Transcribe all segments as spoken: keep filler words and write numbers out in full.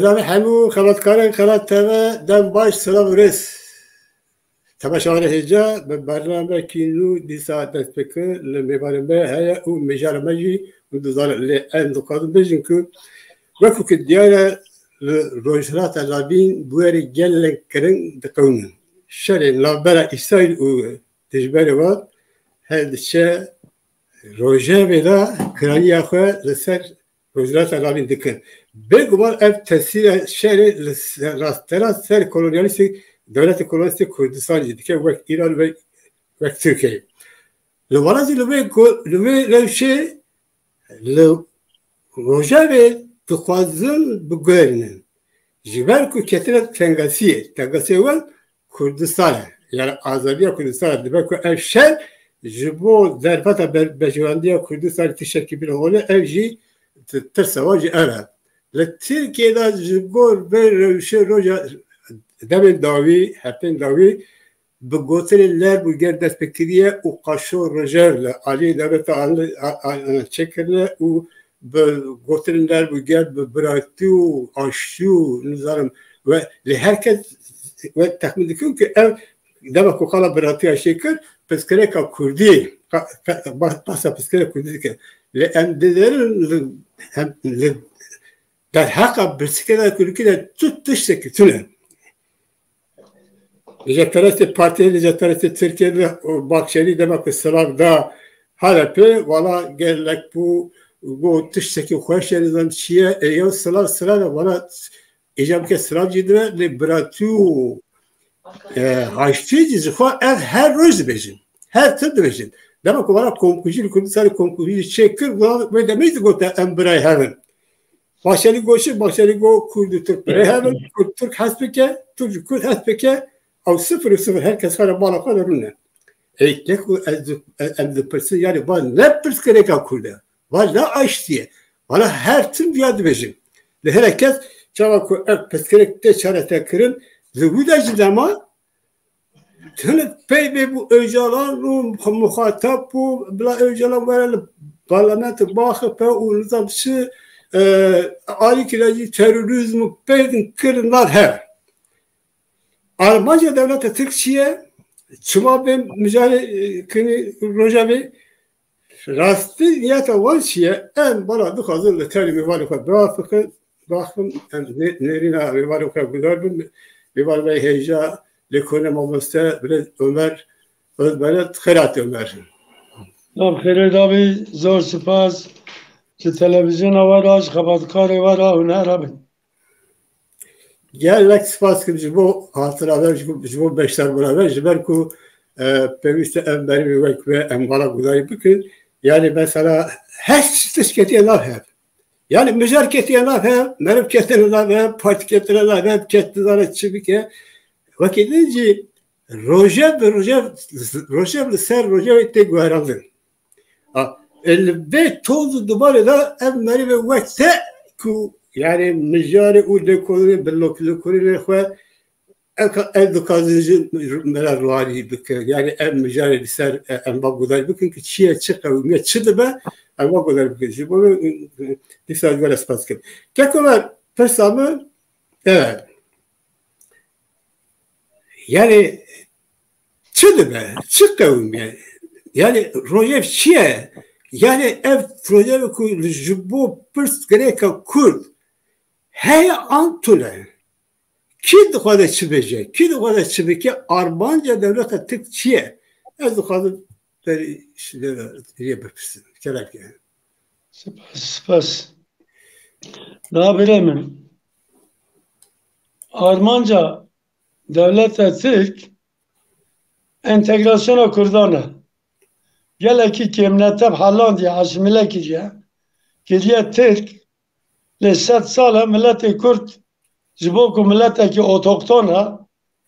Selamê hemû xebatkarên Xebat T V, dem baş, silav û rêz. Temaşevanê hêja, bi bernamekî nû dîsa dest pê kir, li mêvanê me heye û mijara me jî hûn dizanin. Lê em dixwazin bêjin ku wekî ku diyar e, li Rojhilata Navîn bûyerê gelek kirin diqewînin. Şerê navbera Îsraîl û dijberê wan her diçe rojevê de kiraniya xwe li ser Rojhilata Navîn dikin. Bêguman ev tesîra şerê li ser, rastena ser kolonyalîstê, dewletê kolonyalîstê Kurdistan jî dike, wek Îran ve wek Tirkiyeyê. Li welatî li vê go-, li vê rewşê li rojevê dixwazin biguherînin. Ji ber ku ketine tengasiyê, tengasiyê wan Kurdistan e. Yani azadiya Kurdistan e. Dibe ku ev şer ji bo derfeta ber-, berjewendiya Kurdistanê tiştekî bîne holê, ev jî ti-, tirsa wan ji ev e. Li Tirkiyê de ji gor vê rewşê roja demên dawî, heftên dawî, bi gotinên lerb û germ dest pê kiriye û qaşo rojev li aliyê dewleta an-, a-, a-, çêkirine û bi gotinên lerb û germ, bi biratî û aştî û nizanim we lê her kes we texmîn dikin ku ev dema ku qala biratiya çêkir, pirsgirêka kurdî, qa-, qa-, ba-, bahsa pirsgirêka kurdî dike. Lê em dizerin li, em li derheqa pirsgirêka kurdî de tu tiştekî tune. Niceperestê partiyê, niceperestê Tirkiye de û Bakşerî dema ku silav da Halepê, wala gelek bû, got tiştekî xweş e, nizam çi ye, ê, ya silav, silav e, wala êca bike silav jî dibe, lê biratî û, e, haştî jî ji xwe ev her roj dibêjin. Her tim dibêjin. Dema ku wala komkujî li Kurdistanê komkujî çêkir, wala wê demê jî digote em birayê hev in. Başarî goşi, başarî go Kurd û Tirk birê hev in, Kurd Tirk hes bike, Tirk ji Kurd hes bike, ew sifir û sifir her kes xwe re mala xwe de rûne. Ey, tek û ez di-, ez, em dipirsin, yani, va ne pirsgirêka Kurd e, va ne aştî ye, vana her tim viya dibêjin. Li herek kes, çawa ku ev pirsgirêk tê çareserkirin, li wî de jî dema, Hinek pey bê bû Ocalan û muxatab bû, bila Ocalan were li parlamento biaxife û nizam çi, e, alîkî de jî terorîzm û pey kirin nav hev. Armanca dewleta Tirk çi ye? Çima bê mijarê, e, kinî rojevê? Rastî niyeta wan çi ye? Em bala dixwazin li tenê mêvanê xwe biaxife, Baxim, em nê-, nêrîna mêvanê xwe guhdar bin. Mêvanê me hêja lêkolîna mamoste Birêz Omer Ozbere, xêr hatî Omer. Nav xêrê davî, zor spas. Ji televîzyona we re, ji xebatkarê we re hûn her hebin. Gelek spas kim ji bo hatina we, ji bo, ji bo beşdarbûna we, ji ber ku, e, pêwîst e ev merivê wek we em vala guhdarî bikin. Yani mesela her tişt ketiye nav hev. Yani mijar ketiye nav hev, meriv ketine nav hev, partî ketine nav hev, kes nizane çi bike. Wekî din jî rojev bi rojev, rojev li ser rojevê tê guherandin. Ha, e, li vê toz û dumanê de ev merivê wek te ku, yani mijarê û lêkolînê, bi lok-, lêkolînê xwe, ev ka-, ev dikazin ji me re ruharî bike. Yani ev mijarê li ser, e, em va guhdarî bikin ku çi ye, çi qewimiye, çi dibe, em va guhdarî bikin. Ji bo, e, e, dîsa ji we re spas dikim. Keko me pirsa min, evet. Yani çi dibe, çi qewimiye? Yani rojef çi ye? Yani ev rojevê ku ji bo pirsgirêka Kurd heye an tune? Kî dixwaze çi bêje? Kî dixwaze çi bike? Armanca dewleta Tirk çi ye? Ez dixwazim berî ji vê re bipirsim. Kerem ke. Spas, spas. Birê min, armanca dewleta Tirk entegrasyona Kurdan e. Gelekî kêmnetev helandiye, asîmîle kiriye, kiriye Tirk, lê sed sal e miletê Kurd ji bo ku miletekî otokton e,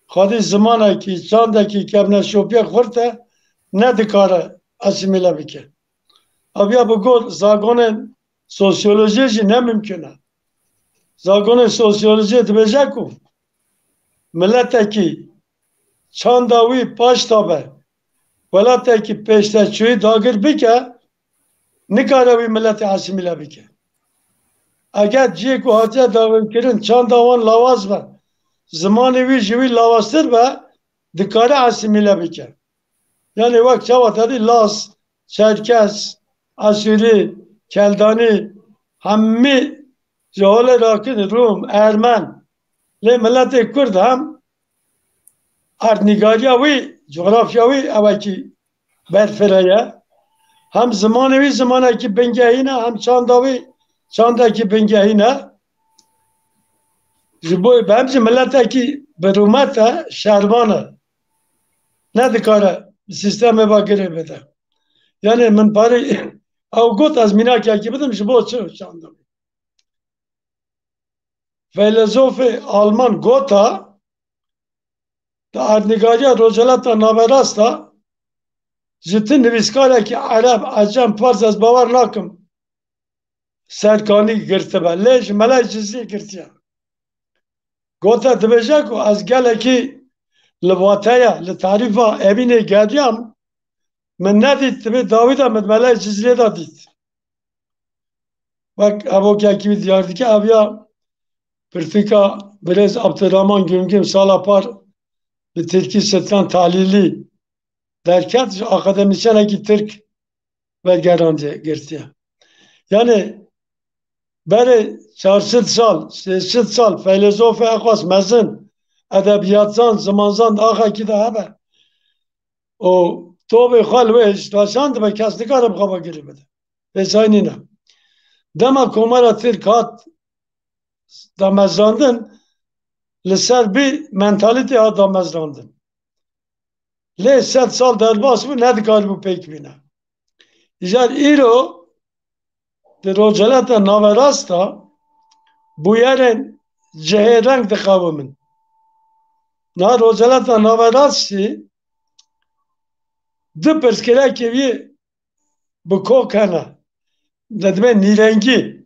xwedî zimanekî, çandekî kevneşopiyek xurt e, nedikare asîmîle bike. Aviya bi got zagonên sosyolojiyê jî ne mimkun e. Zagonên sosyolojiyê dibêje ku miletekî çanda wî paş tabe, welatekî pêşteçûyî dagir bike, nikare wî miletê asîmîle bike. Eger cihê ku hatiye dawîkirin çanda wan lawaz be, zimanê wî ji wî lawaztir be, dikare asîmîle bike. Yanî wek çawa te dî Laz, Çerkes, Asûrî, Keldanî, hemî ji holê rakin, Rûm, Ermen. Lê miletê Kurd hem erdnîgariya wî, cografya wî ewekî berfireye. Hem zimanê wî zimanekî bingehîn e, hem çanda wî çandekî bingehîn e. Ji bo, bi hem jî miletekî bi rûmet e, şervan e. Nedikare bi sîstemê ve girê bide. Yanî min parê ew got, ez mînakekî bidim, ji bo çi çanda wî. Feylezofê Alman Goethe di erdnîgariya Rojhilata Naverast de ji ti nivîskarekî Ereb, Ecem, Fars, ez bawer nakim, serkanî girtibe. Lê ji Mela Cizî girtiye. Goethe dibêje ku ez gelekî li vateya, li tarîfa evînê geriyam, min nedît, dibê dawî de min Mela Cizîrê de dît. Wek evokekî wî diyar dike, ev ya pirtûka birêz Abdurrahman Gümgüm sala par bi tirkî Stran Talîlî derket, ji akademîsyenekî tirk vegerandiye, girtiye. Yanî berê çar sed sal, sê sed sal feylezofê eqas mezin, edebiyatzan, zimanzan axekî de hebe. Û tovê xwe li wê hiştaşan dibe, kes nikare bi xwe ve girê bide. Hêsayî nîne. Dema Komara Tirk hat damezrandin, li ser bî mentalîtê hat damezrandin. Lê sed sal derbas bû, nedikaribû pêk bîne. Îcar îro di Rojhilata Naverast de bûyerên cihê reng diqewimin. Niha Rojhilata Naverast jî du pirsgirêkê wî bi kok hene. Didibê nîrengî.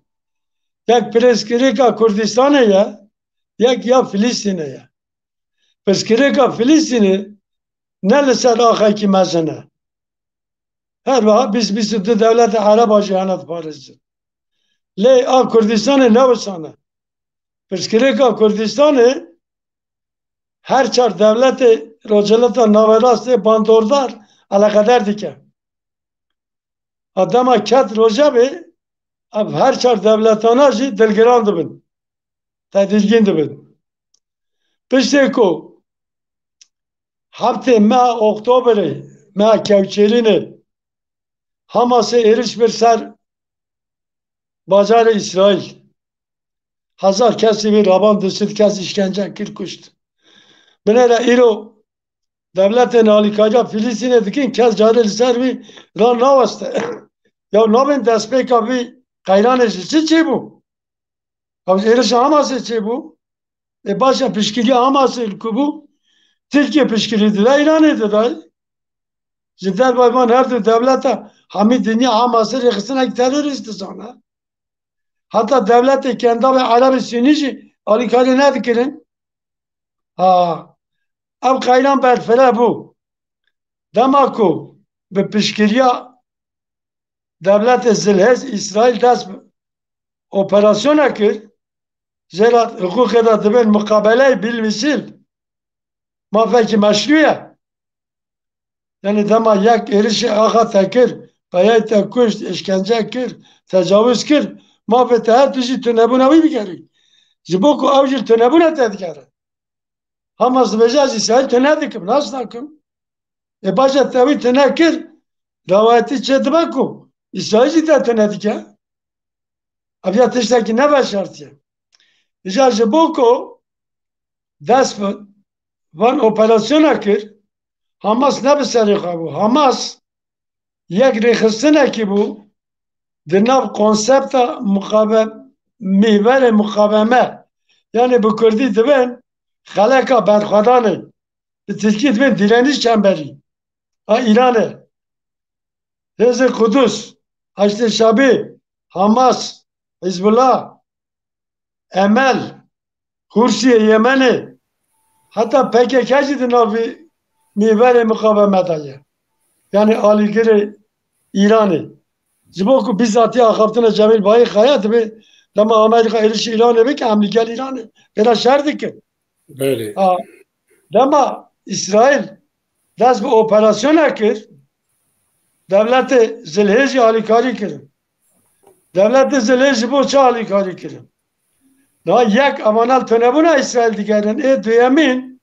Yek pirsgirêka Kurdistanê ye, yek ya Filistînê ye. Pirsgirêka Filistînê ne li ser axekî mezin e. Her wiha bîst bîst û du dewleta Ereba jî hene diparêzin. Lê a Kurdistanê ne wisa ne. Pirsgirêka Kurdistanê her çar dewletê Rojhilata Naverastê bandordar, eleqedar dike. A dema ket rojevê, ev her çar dewletana jî dilgiran dibin. Tedirgîn dibin. Piştê ku heftê meha Oktoberê, meha kewçêrînê, Hamasê êriş bir ser bajarê Îsraîl. Hezar kesî wî raban, du sed kes îşkence kir, kuşt. Binêre îro dewletên alîkariya Filistînê dikin, kes carê li ser wî ra naweste. Ya nabên destpêka vî qeyranê ji çi çêbû? Ew ji êrişa Hamasê çêbû. Ê baş e, piştgiriya Hamasê li ku bû? Tirkiye piştgirî dida, Îranê dida. Ji dervayê van her du dewleta hemî dinya Hamasê rêxistinek terorîst dizane. Heta dewletê kendavê Erebê Sunî jî alîkarî nedikirin. Ha, ev qeyran berfireh bû. Dema ku bi piştgiriya dewletê zilhêz Îsraîl dest bi operasyona kir, jê re hiqûqê de dibên muqabeleyê bilmîsil, mafekî meşrû ye. Yanî dema yek êrişê axa te kir, peyayê te kuşt, îşkence kir, tecawuz kir, mafê te her tu jî tunebûna wî bigerî. Ji bo ku ew jî tunebûna te digere. Hamas dibêje, ez Îsraîl tune dikim, nas nakim. Ê baş e, te wî tune kir, rawayetî çêdibe ku Îsraîl jî te tune dike. Ev ya tiştekî ne veşartî ye. Îcar ji bo ku dest bi van operasyona kir, Hamas ne bi serê xwe bû. Hamas yek rêxistinekî bû di nav konsepta muqabe-, mîhverê muqaweme, yanî bi kurdî dibên xeleka berxwedanê, bi tirkî dibên direniş çemberî a Îranê. Hêzê Qudus, Heşdê Şebî, Hamas, Hizbullah, Emel, Hûrsiyê Yemenê, heta P K K jî di navî mîhverê miqaweme de ye. Yanî alîgirê Îranê. Ji bo ku bîzatiya axaftina Cemîl Bayê Kaya dibe, Dema Amerîka êrişî Îranê bike, em li gel Îranê pêra şer dikin. Belê. Ha, dema Îsraîl dest bi operasyona kir, dewletê Zilhê jî alîkarî kirin. Dewletê Zilhê ji bo çi alîkarî kirin? Niha yek, evanel tunebûna Îsraîl digerin. Ê duyemîn,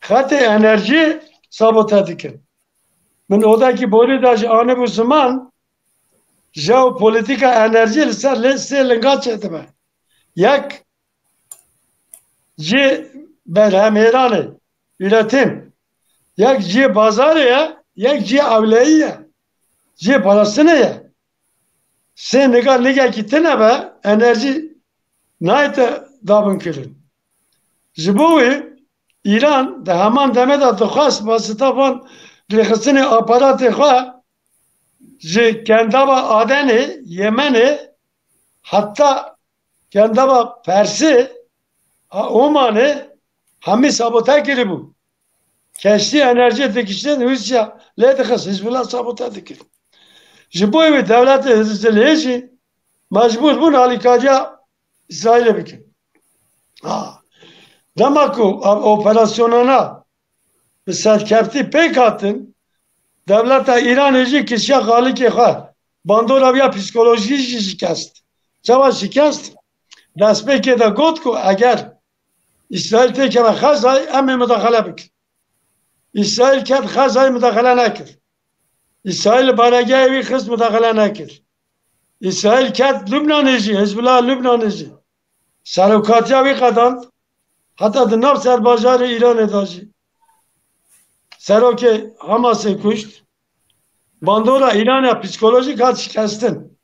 xetê enerjî sabote dikin. Min odekî borî de jî anibû ziman, jeopolîtîka enerjî li ser lê sê linga çêdibe. Yek, cihê berhemhêranê, üretim. Yek cihê bazarê ye, yek cihê ewleyî ye. Cihê parastinê ye. Sê niga nigekî tune be, enerjî nayête dabinkirin. Ji bo wê Îran di heman demê de dixwest wasita van rêxistinê aparatê xwe ji kendava Adenê, Yemenê, heta kendava Persê, a Omanê hemî sabote kiribû. Keştî enerjiyê dikiştin, Rûsya lê dixist, Hizbullah sabote dikir. Ji bo wê dewletê Hizbulê jî mecbûr bûn alîkariya Îsraîlê bikin. Ha. Dema ku ev operasyonana bi serkevtî pêk hatin, dewleta Îranê jî kişiya xalikê xwe. Bandora wî ya psîkolojî jî şikest. Çawa şikest? Destpêkê de got ku eger Îsraîl têkeve Xezayê, em ê mudaxele bikin. Îsraîl ket Xezayê, mudaxele nekir. Îsraîl li baregehê wî xist, mudaxele nekir. Îsraîl ket Lubnanê jî, Hizbullah Lubnanê jî. Serokatiya wî qedand. Heta di nav serbajarê Îranê de jî serokê Hamasê kuşt. Bandora Îranê psîkolojîk hat şikestin.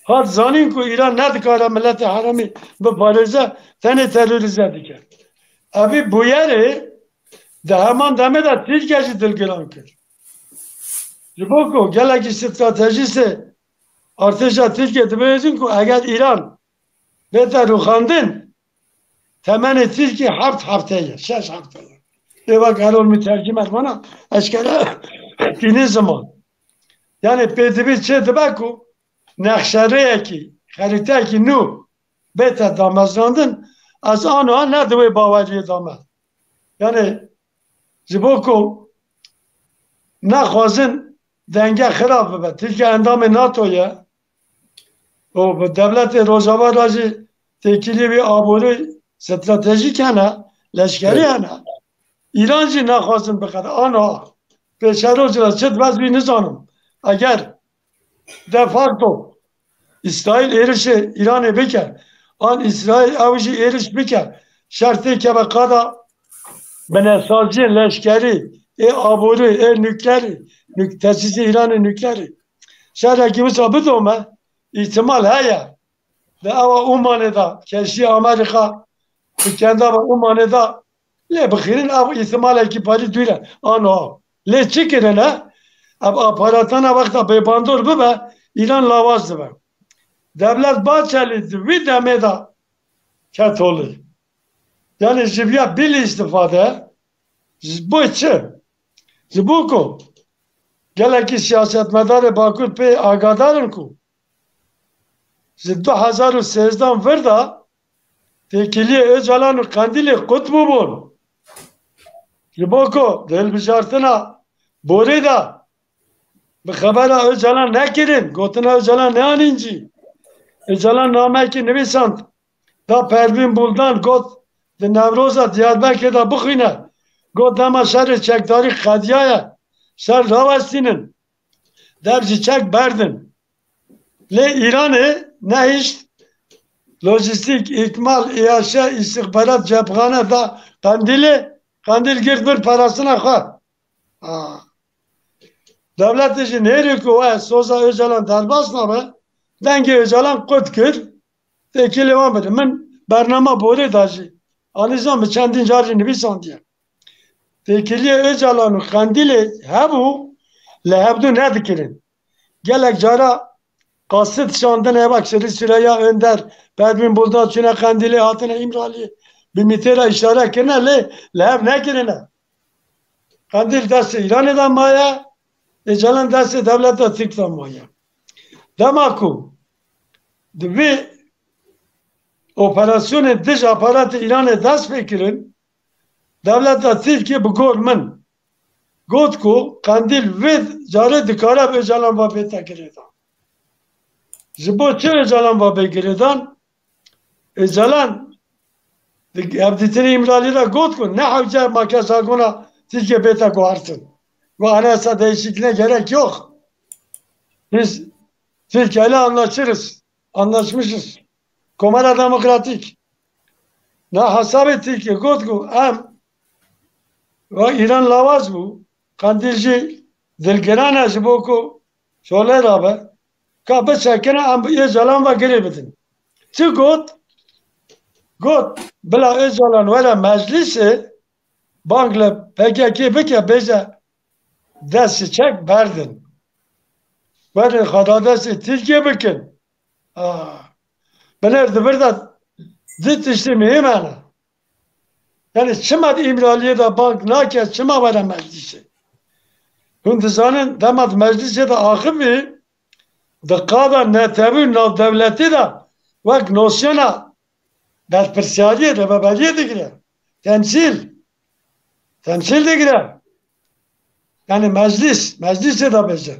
Hat zanîn ku Îran nedikare miletê herêmî biparêze, tenê terorîze dike. Evî bûyerê di heman demê de Tirkiye jî dilgiran kir. Ji bo ku gelekî stratejîstê artêşa Tirkiye dibêjin ku eger Îran bête rûxandin, temenê Tirkiye heft hefte ye, şeş hefte ye. Ê wek Erol min tercîme vana, eşkere tînin ziman. Yani pêdivî çê dibe ku nexşerêyekî, xerîteyekî nû bête damezrandin, ez aniha ne di wê baweriyê de me. Yani ji bo ku nexwazin denge xirab bibe. Tirkiye endamê NATO ye. û bi dewletê Rojava re jî têkiliyê wî aborî stratejîk hene, leşkerî Evet. hene. Îran jî naxwazin biqede. Ana pêşerojê re çi dibe ez wî nizanim. Eger de facto Îsraîl êrişê Îranê bike, an Îsraîl ew jî êriş bike, şer têkeve qada binesaziyên leşkerî, ê aborî, ê nuklerî, nuk-, tesîsê Îranê nuklerî. Şerekî wisa bidome, îhtimal heye. Di ewa Omanê de, keştî Amerîka, di kendava Omanê de, lê bixîrin ev îhtimalekî parî dûr e. Ano, lê çi kirine? Ev aparatana wexta bêbandor bibe, Îran lawaz dibe. Dewlet Bacelî di vî demê de ket holê. Yani ji viya bîlî îstîfade, ji bo çi? Ji bo ku gelekî siyasetmedarê Bakur pê agadar in ku ji du hezar û sêzdeh vir de têkiliyê Ocalan û Qendîlê qut bûbûn. Ji bo ku di hilbijartina borê de bi xebera Ocalan nekirin, gotina Ocalan neanîn cî. Ocalan nameyekî nivîsand, da Pervîn Buldan, got, di Newroza Diyarbekirê de bixwîne. Got, dema şerê çekdarî qediyaye, şer rawestînin, dev ji çek berdin. Lê Îranê nehişt, lojîstîk, îkmal, îyaşe, îstixbarat, cephane da Qendîlê, Qendîl girt bir parastina xwe. Ha. Dewletê jî nêrê ku we soza Ocalan derbas nabe, dengê Ocalan qut kir, têkilê wan bide. Min bernama borê da jî, anîzan min çendîn car jî nivîsandiye. Têkiliyê Ocalan û Qendîlê hebû, li hevdû nedikirin. Gelek cara qasit şandine, bak, Şirî Süreyya Önder, Pervîn Buldan çûne Qendîlê, hatine Îmraliyê, bi mîtêra îşare kirine, lê li hev nekirine. Qendîl destê Îranê de maye, Ocalan destê dewleta Tirk de maye. Dema ku di vê operasyonên dij aparatê Îranê dest pê kirin, dewleta Tirkiyê bi gor min got ku Qendîl vê carê dikare bi Ocalan ve bête girêdan. Ji bo çi Ocalan ve bê girêdan? Ocalan di hevdîtinê Îmraliyê de got ku ne hewce makeşagona Tirkiye bête guhertin. Got anayasa değişikliğine gerek yok. Biz Türkiye ile anlaşırız. Anlaşmışız. Komara Demokratîk. Na hesabê Tirkiye got ku em ve Îran lawaz bû. Qendîl jî dilgiran e ji bo ku şolê rabe. Ka bisekine em bi Ocalan ve girê bidin. Çi got? Got bila Ocalan were meclîsê bang li P K K bike bêje dest çek berdin. Werin xwe da destê Tirkiye bikin. Ah. Binêr di vir de di tiştê muhîm hene. Yani çima di Îmraliyê de bang nake, çima were meclîsê? Hûn dizanin dema di meclîsê de axivî, di qada netewî û navdewletî de wek nosyona berpirsiyariyê, rêveberiyê digire. Temsîl. Temsîl digire. Yani meclis, meclisê de bêje.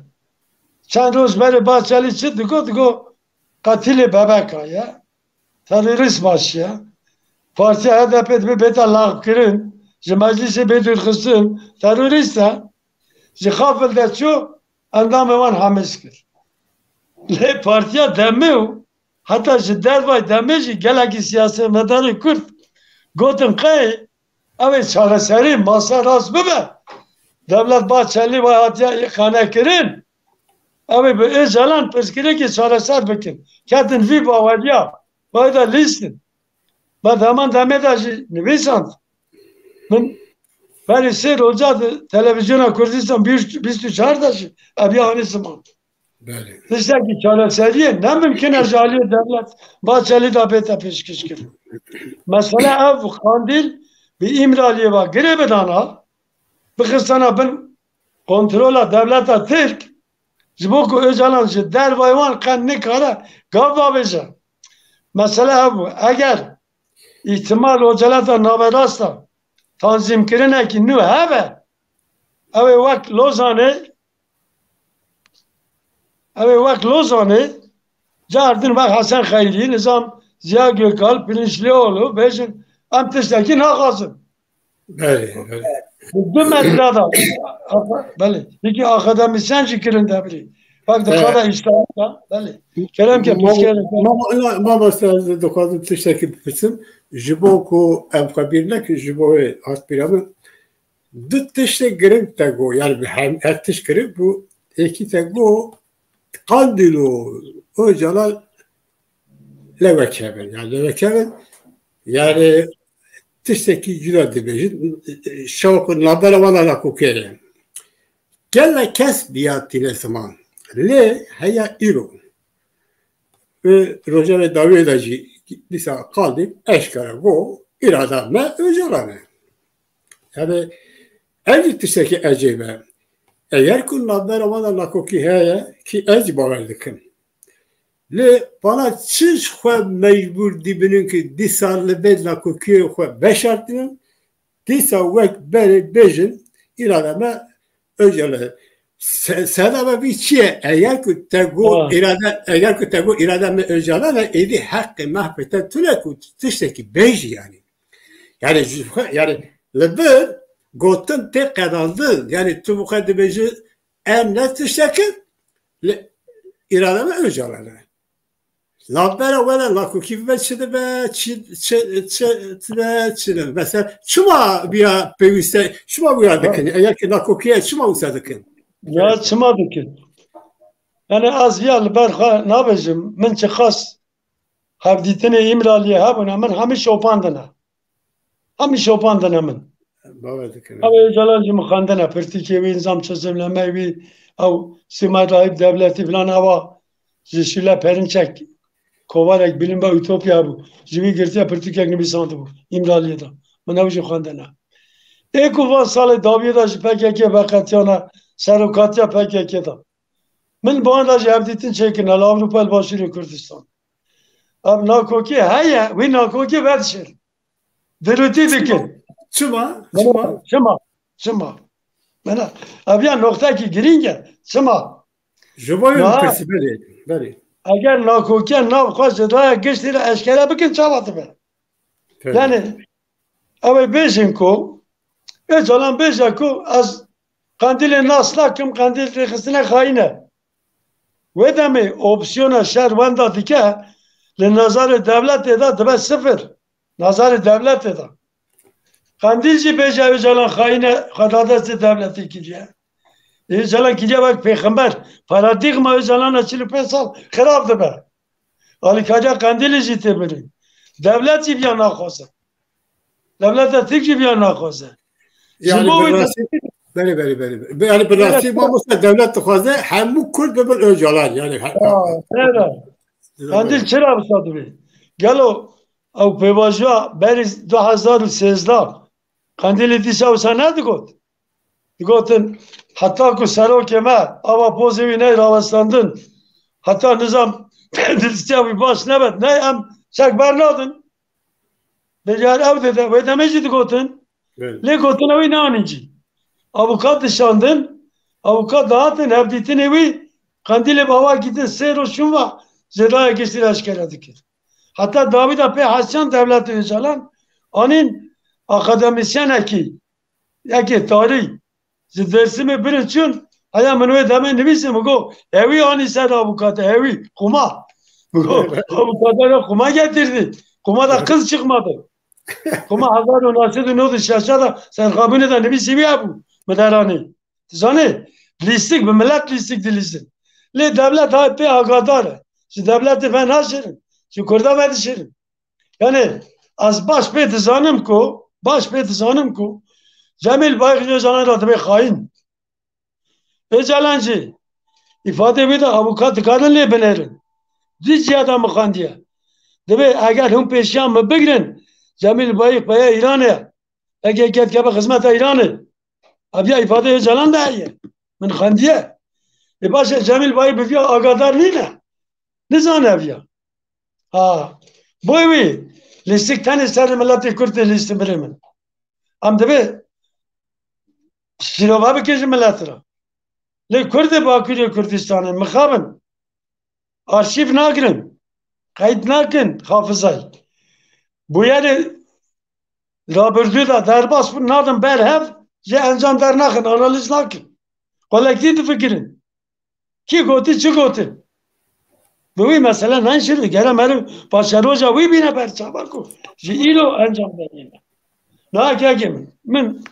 Çend roj berê Bahçelî çi digot, digot, "Qatilê bebeka ye, terorîst baş ye. Partiya H D P dibe bête lağkirin, ji meclisê bê dûrxistin, terorîst e." Ji xafil de çû, endamê wan hemiz kir. Lê Partiya Demê û heta ji dervay Demê jî gelekî siyasetmedarê Kurd gotin qey ew ê çareserî masa rast bibe. Dewlet Bahçelî vay hatiye îqane kirin. Ew ê bi Ocalan pirsgirêkê çareser bikin. Ketin vî baweriya, vay da lîstin. Me deman demê de jî nivîsand. Min berî sê roja di televîzyona Kurdistan bîst û çar de jî ev ya anî ziman. Belê. Tiştekî çareseriyê ne mimkin e ji aliyê dewlet Bahçelî de bête pêşkêşkirin. Mesele ev Qandîl bi Îmraliyê ve girê bidana, bixistana bin kontrola dewleta Tirk, ji bo ku Ocalan ji dervayê wan qet nikare gav bavêje. Mesele ev bû. Eger îhtimal Ocelata naverasta tanzîmkirinekî nû hebe, ew ê wek Lozanê, ew ê wek Lozanê, car din wek Hesen Xeyrî, nizam Ziya Gökal, Pirinçlioğlu, bêjin, em tiştekî naxwazin. Belê, belê. Di du metre de, belê. Yekî akademisyen jî kirin devrî. Bak, di Evet. Qada îştahata, belê. Kerem ke, Mamo-, piskere, belê. Mamo-, ina, mamoste, ez dixwazim tiştekî bipirsim. Ji bo ku em xwe bîr nekin, ji bo wê hat bîra min. Du tiştê giring te got, yani bi hem, her tişt giring bû, êkî te got, Qandîl û Ocalan lewekevin. Yani lewekevin, yani tiştekî cuda dibêjin. Şewq û navbera wan a nakokê ye. Gelek kes biya tîne ziman. Lê heya îro. Û roja wê dawiyê de jî dîsa Qandîl eşkere got, îrada me Ocalan e. Yani ev jî tiştekî ecêb e. Eger ku navbera wan de nakokî heye, ki ez jî bawer dikim. Lê bana çi ji xwe mecbûr dibînin ki dîsa li vê nakokiyê xwe veşartinin, dîsa wek berê bêjin, îrada me Ocalan e. Se-, sedema vî çi ye? Eger ku te got Ha. îrade, eger ku te got îrada me Ocalan e, êdî heqê mehfê te tune ku tiştekî bêjî yani. Yani ji xwe, yani li vir gotin tê qedandin. Yani tu bi xwe dibêjî em ne tiştekin, li îrada me Ocalan e. Navbera we de nakokî bibe çi dibe, çi, çi, çi, çi dibe, çi dibe. Mesela çima biya pêwîste, çima wiya dikin? Eger ki nakokî ye, çima wisa dikin? Ya çima dikin? Yani ez ya li ber xwe nabêjim. Min çiqas hevdîtinê Îmraliyê hebûne, min hemî şopandine. Hemî şopandine min. Bawer dikim. Ew ê Ocalan jî min xwendine, pirtûkê wî, nizam çözümleme wî, ew sîma rahîb devletî filan ewa ji Şîle Perinçek, kovarek Bilimba Ütopya bû. Ji wî girtiye pirtûkek nivîsandibû Îmraliyê de. Min ew jî xwendine. Ê ku van salê dawiyê de ji P K K veqetiyane, serokatiya P K K de. Min bi wan re jî hevdîtin çêkirine li Ewropa, li Başûrê Kurdistan. Ev nakokî heye, wî nakokî vedişêrin. Dirûtî dikin. Çima? Çima? Çima? Çima? Mena, ev ya noqtekî girîng e. Çima? Ji bo yê pirsî berê. Berê. Eger nakokiya nav xwe ji raya giştî re eşkere bikin, çawa dibe? Tabii. Yani, ew ê bêjin ku, Öcalan bêje ku ez Qandîlê nas nakim, Qandîl rêxistine xayîn e. Wê demê opsiyona şer wenda dike, li nazarê dewletê de dibe sifir. Nazarê dewletê de. Qandîl jî bêje Öcalan xayîn e, xwe da destê dewletê kiriye. Öcalan kiriye wek pêxember. Paradîgma Öcalan a çil û pênc sal xirab dibe. Alîkariya Qandîlê jî tê birîn. Dewlet jî viya naxwaze. Dewleta Tirk jî viya naxwaze. Ji Yani bo bi wê rastî, de- belê, belê, belê. Yani bi rastî Evet. mamoste dewlet dixwaze hemû Kurd bibin Öcalan. Yani he- Aa, evet. Qandîl çira wisa dibê? Gelo ew pêvajoya berî du hezar û sêzdeh Qandîlê dîsa wisa nedigot? Digotin, heta ku serokê me ava pozê wî ney rawestandin, heta nizam tenduristiya wî baş nebet, ney em çek bernadin. Biryar ew dide, wê demê jî digotin. Evet. Lê gotina wî neanîn cî. Avukat dişandin, avukat dihatin hevdîtinê wî, Qandîlê bi awa gitin sê roj şûn va zêdaya giştî re eşkere dikir. Heta dawî de pê hesiyan dewletê Öcalan anîn akademisyenekî, yekê tarî, ji Dêrsimê birin çûn, heya min wê demê nivîsî, min got, ewî anî ser avukata, ewî, xuma. Min got, avukata re xuma getirdî. Xuma da qız çıkmadı. Xuma hezar û neh sed û nod û şeş de serxabûnê de nivîsî wî hebû, min deranî. Dizanî, lîstik, bi milet lîstik dilîzin. Lê dewlet hay pê agadar e. Ji dewletê ve naşêrin. Ji Kurda ve dişêrin. Yani, ez baş pê dizanim ku, baş pê dizanim ku Cemîl Bayik Öcalan re dibe xayîn. Öcalan jî îfadê wî de avukat dikarin lê binêrin. Di ciya de min xandiye. Dibe eger hûn pêşiya min bigirin, Cemîl Bayik peya Îranê ye. P K K dikeve xizmeta Îranê. Ev ya îfadê Öcalan de heye. Min xandiye. Ê baş e, Cemîl Bayik bi viya agadar nîne. Nizane ev ya. Ha. Boy wî. Lîstik tenê ser miletê Kurd tê lîstin birê min. Em dibe şîrove bikin ji milet re. Lê Kurdê Bakurê Kurdistanê mixabin. Arşîv nagirin. Qeyd nakin hafizayê. Bûyerê rabirdû de derbas nadin ber hev, jê encam dernaxin, analîz nakin. Kolektîf difikirin. Kî gotî, çi gotin? Bi wî mesele nayên şêrin. Gere meriv paşeroja wî bîne ber çavan ku ji îro encam derîne. Niha kekê min, min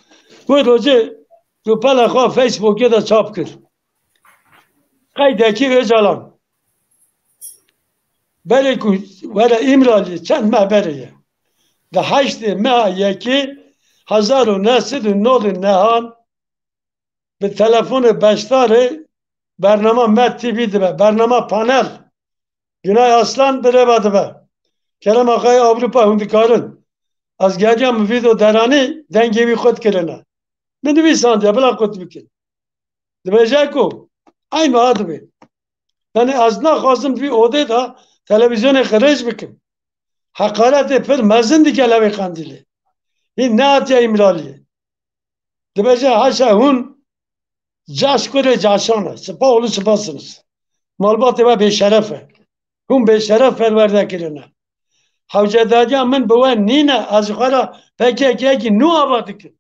wê rojê rûpela xwe Facebookê de çap kir. Qeydekî Öcalan. Berê ku were Îmralî çend meh berê ye. Di heştê meha yekê hezar û neh sed û nod û nehan bi telefonê beşdarê bernama Med T V dibe, bernama Panel. Günay Aslan bi rêve dibe. Kerem Axayê Ewropa hûn dikarin. Ez geriya min vîdeo deranî dengê wî qut kirine. Min nivîsandiye, bila qut bikin. Dibêje ku eyn wiha dibe. Yani ez naxwazim vî odê de televîzyonê qirêj bikim. Heqaretê pir mezin dike lewê Qandîlê. Hîn nehatiye Îmraliyê. Dibêje haşa hûn caş kurê caşan e. Sipa oğlu sipasınız. Malbatê we bêşeref e. Hûn bêşeref perwerde kirine. Hewcedariya min bi we nîne. Ez ji xwe re P K K yekî nû ava dikim.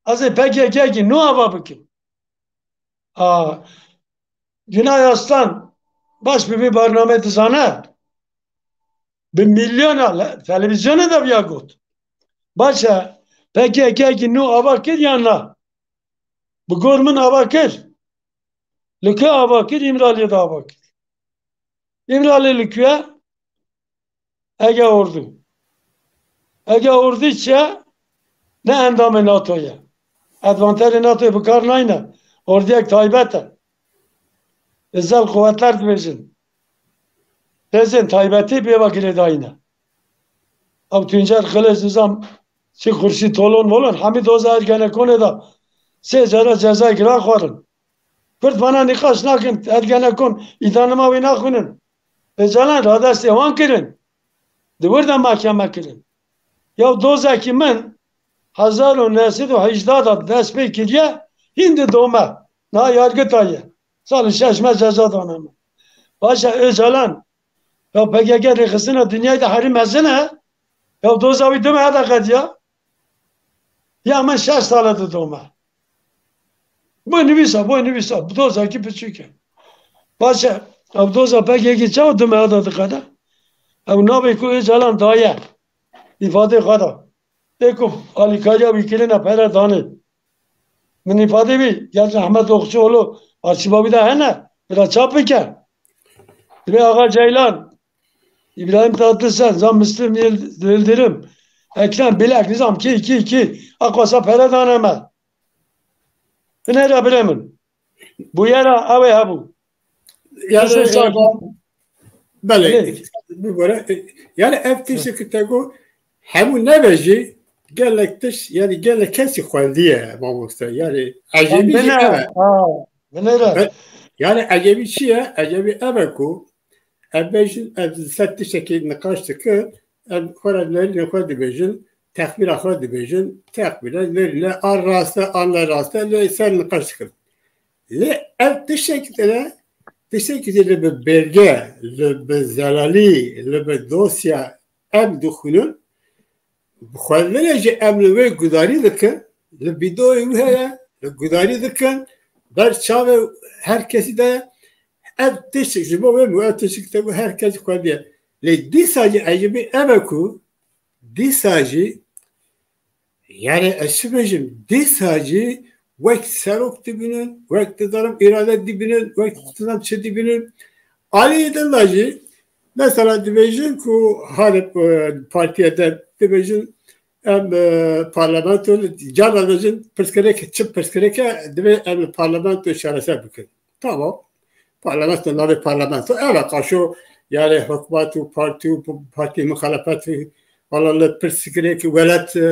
Ez ê P K K yekî nû ava bikim. A, Günay Aslan baş bi vî bernamê dizane. Bi milyona le-, televîzyonê de viya got. Baş e, P K K yekî nû ava kir yan na? Bi gor min ava kir. Li ku ava kir? Îmraliyê de ava kir. Îmralî li ku ye? Ege Ordu. Ege Ordu çi ye? Ne endamê NATO ye. Advanterê NATOyê bi kar nayne. Ordiyek taybet e. Özel kuvvetler dibêjin. Hêzên taybetî pê ve girêdayî ne. Ew Tuncer Xilêz nizam çi Xurşîd Tolon Molon, hemî doza Ergenekonê de sê cara cezayê giran xwarin. Kurd vana nîqaş nakin, Ergenekon îdanima wê naxwînin. Ocalan radestê wan kirin. Di wir de mahkeme kirin. Ya dozekî min hezar û neh sed û hejdeh de dest pê kiriye, hîn di dome. Niha yargita ye. Salê şeş me ceza dane min. Baş e, Ocalan, ya P K K rêxistina dinyayê de herî mezin e. Ya doza wî du mehe de qediya. Ya min şeş sal e di dome. Bu nivîsa, bu nivîsa. Bu dozekî piçûk e. Baş e, ev doza P K K çawa du mehe de diqede? Ew navê ku Ocalan daye. Îfadê xwe da. Ê ku alîkariya wî kirine pere danê. Min îfadê wî, gel Ahmet Okçuoğlu arşîva wî de hene. Bila çap bike. Divê Axa Ceylan, İbrahim Tatlıses, Can Müslüm Yıl-, Yıldırım, Ekrem Bilek, nizam kî, kî, kî. Aqasa pere dane me. Binêre birê min. Bûyera ew ê hebû. Yani, Hüseyin e, Çakmak. Belê, Belê. Bibore, e, yani ev tiştê ku te got, hemû nebe jî gelek tişt, yani gelek kesî xwendiye mamoste. Yani ecêbî jî Xwendine, ev e. Ha, binêre. Be-, yani ecêbî çi ye? Ecêbî ev e ku em bêjin, em ser tiştekî niqaş dikin, em xwe re nêrînê xwe dibêjin, texmîna xwe dibêjin, texmîne, nêrîne, an rast e, an ne rast e, lê ser niqaş dikin. Lê ev tiştekî tine, tiştekî tine li bi belge, li bi zelalî, li bi dosya em dixwînin, bi xwendinê jî em li wê gudarî dikin, li vîdeoyê wî heye, li gudarî dikin, ber çavê her kesî de ev tişt ji bo wê bû, ev tişt te bû, her kes xwendiye. Lê dîsa jî ecêbî ev e ku dîsa jî, yani ez çi bêjim, dîsa jî wek serok dibînin, wek dizanim îrade dibînin, wek dizanim çi dibînin. Alî din de jî, mesela dibêjin ku halê, e, partiye de dibêjin, em, e, parlamento, carna dibêjin pirsgirêk, çi pirsgirêk e, divê em li parlamento çareser bikin. Tamam. Parlamento, navê parlamento. Ev e qaşo, yani hikûmet û partî û partî muxalefet û, wala li pirsgirêk welat, e,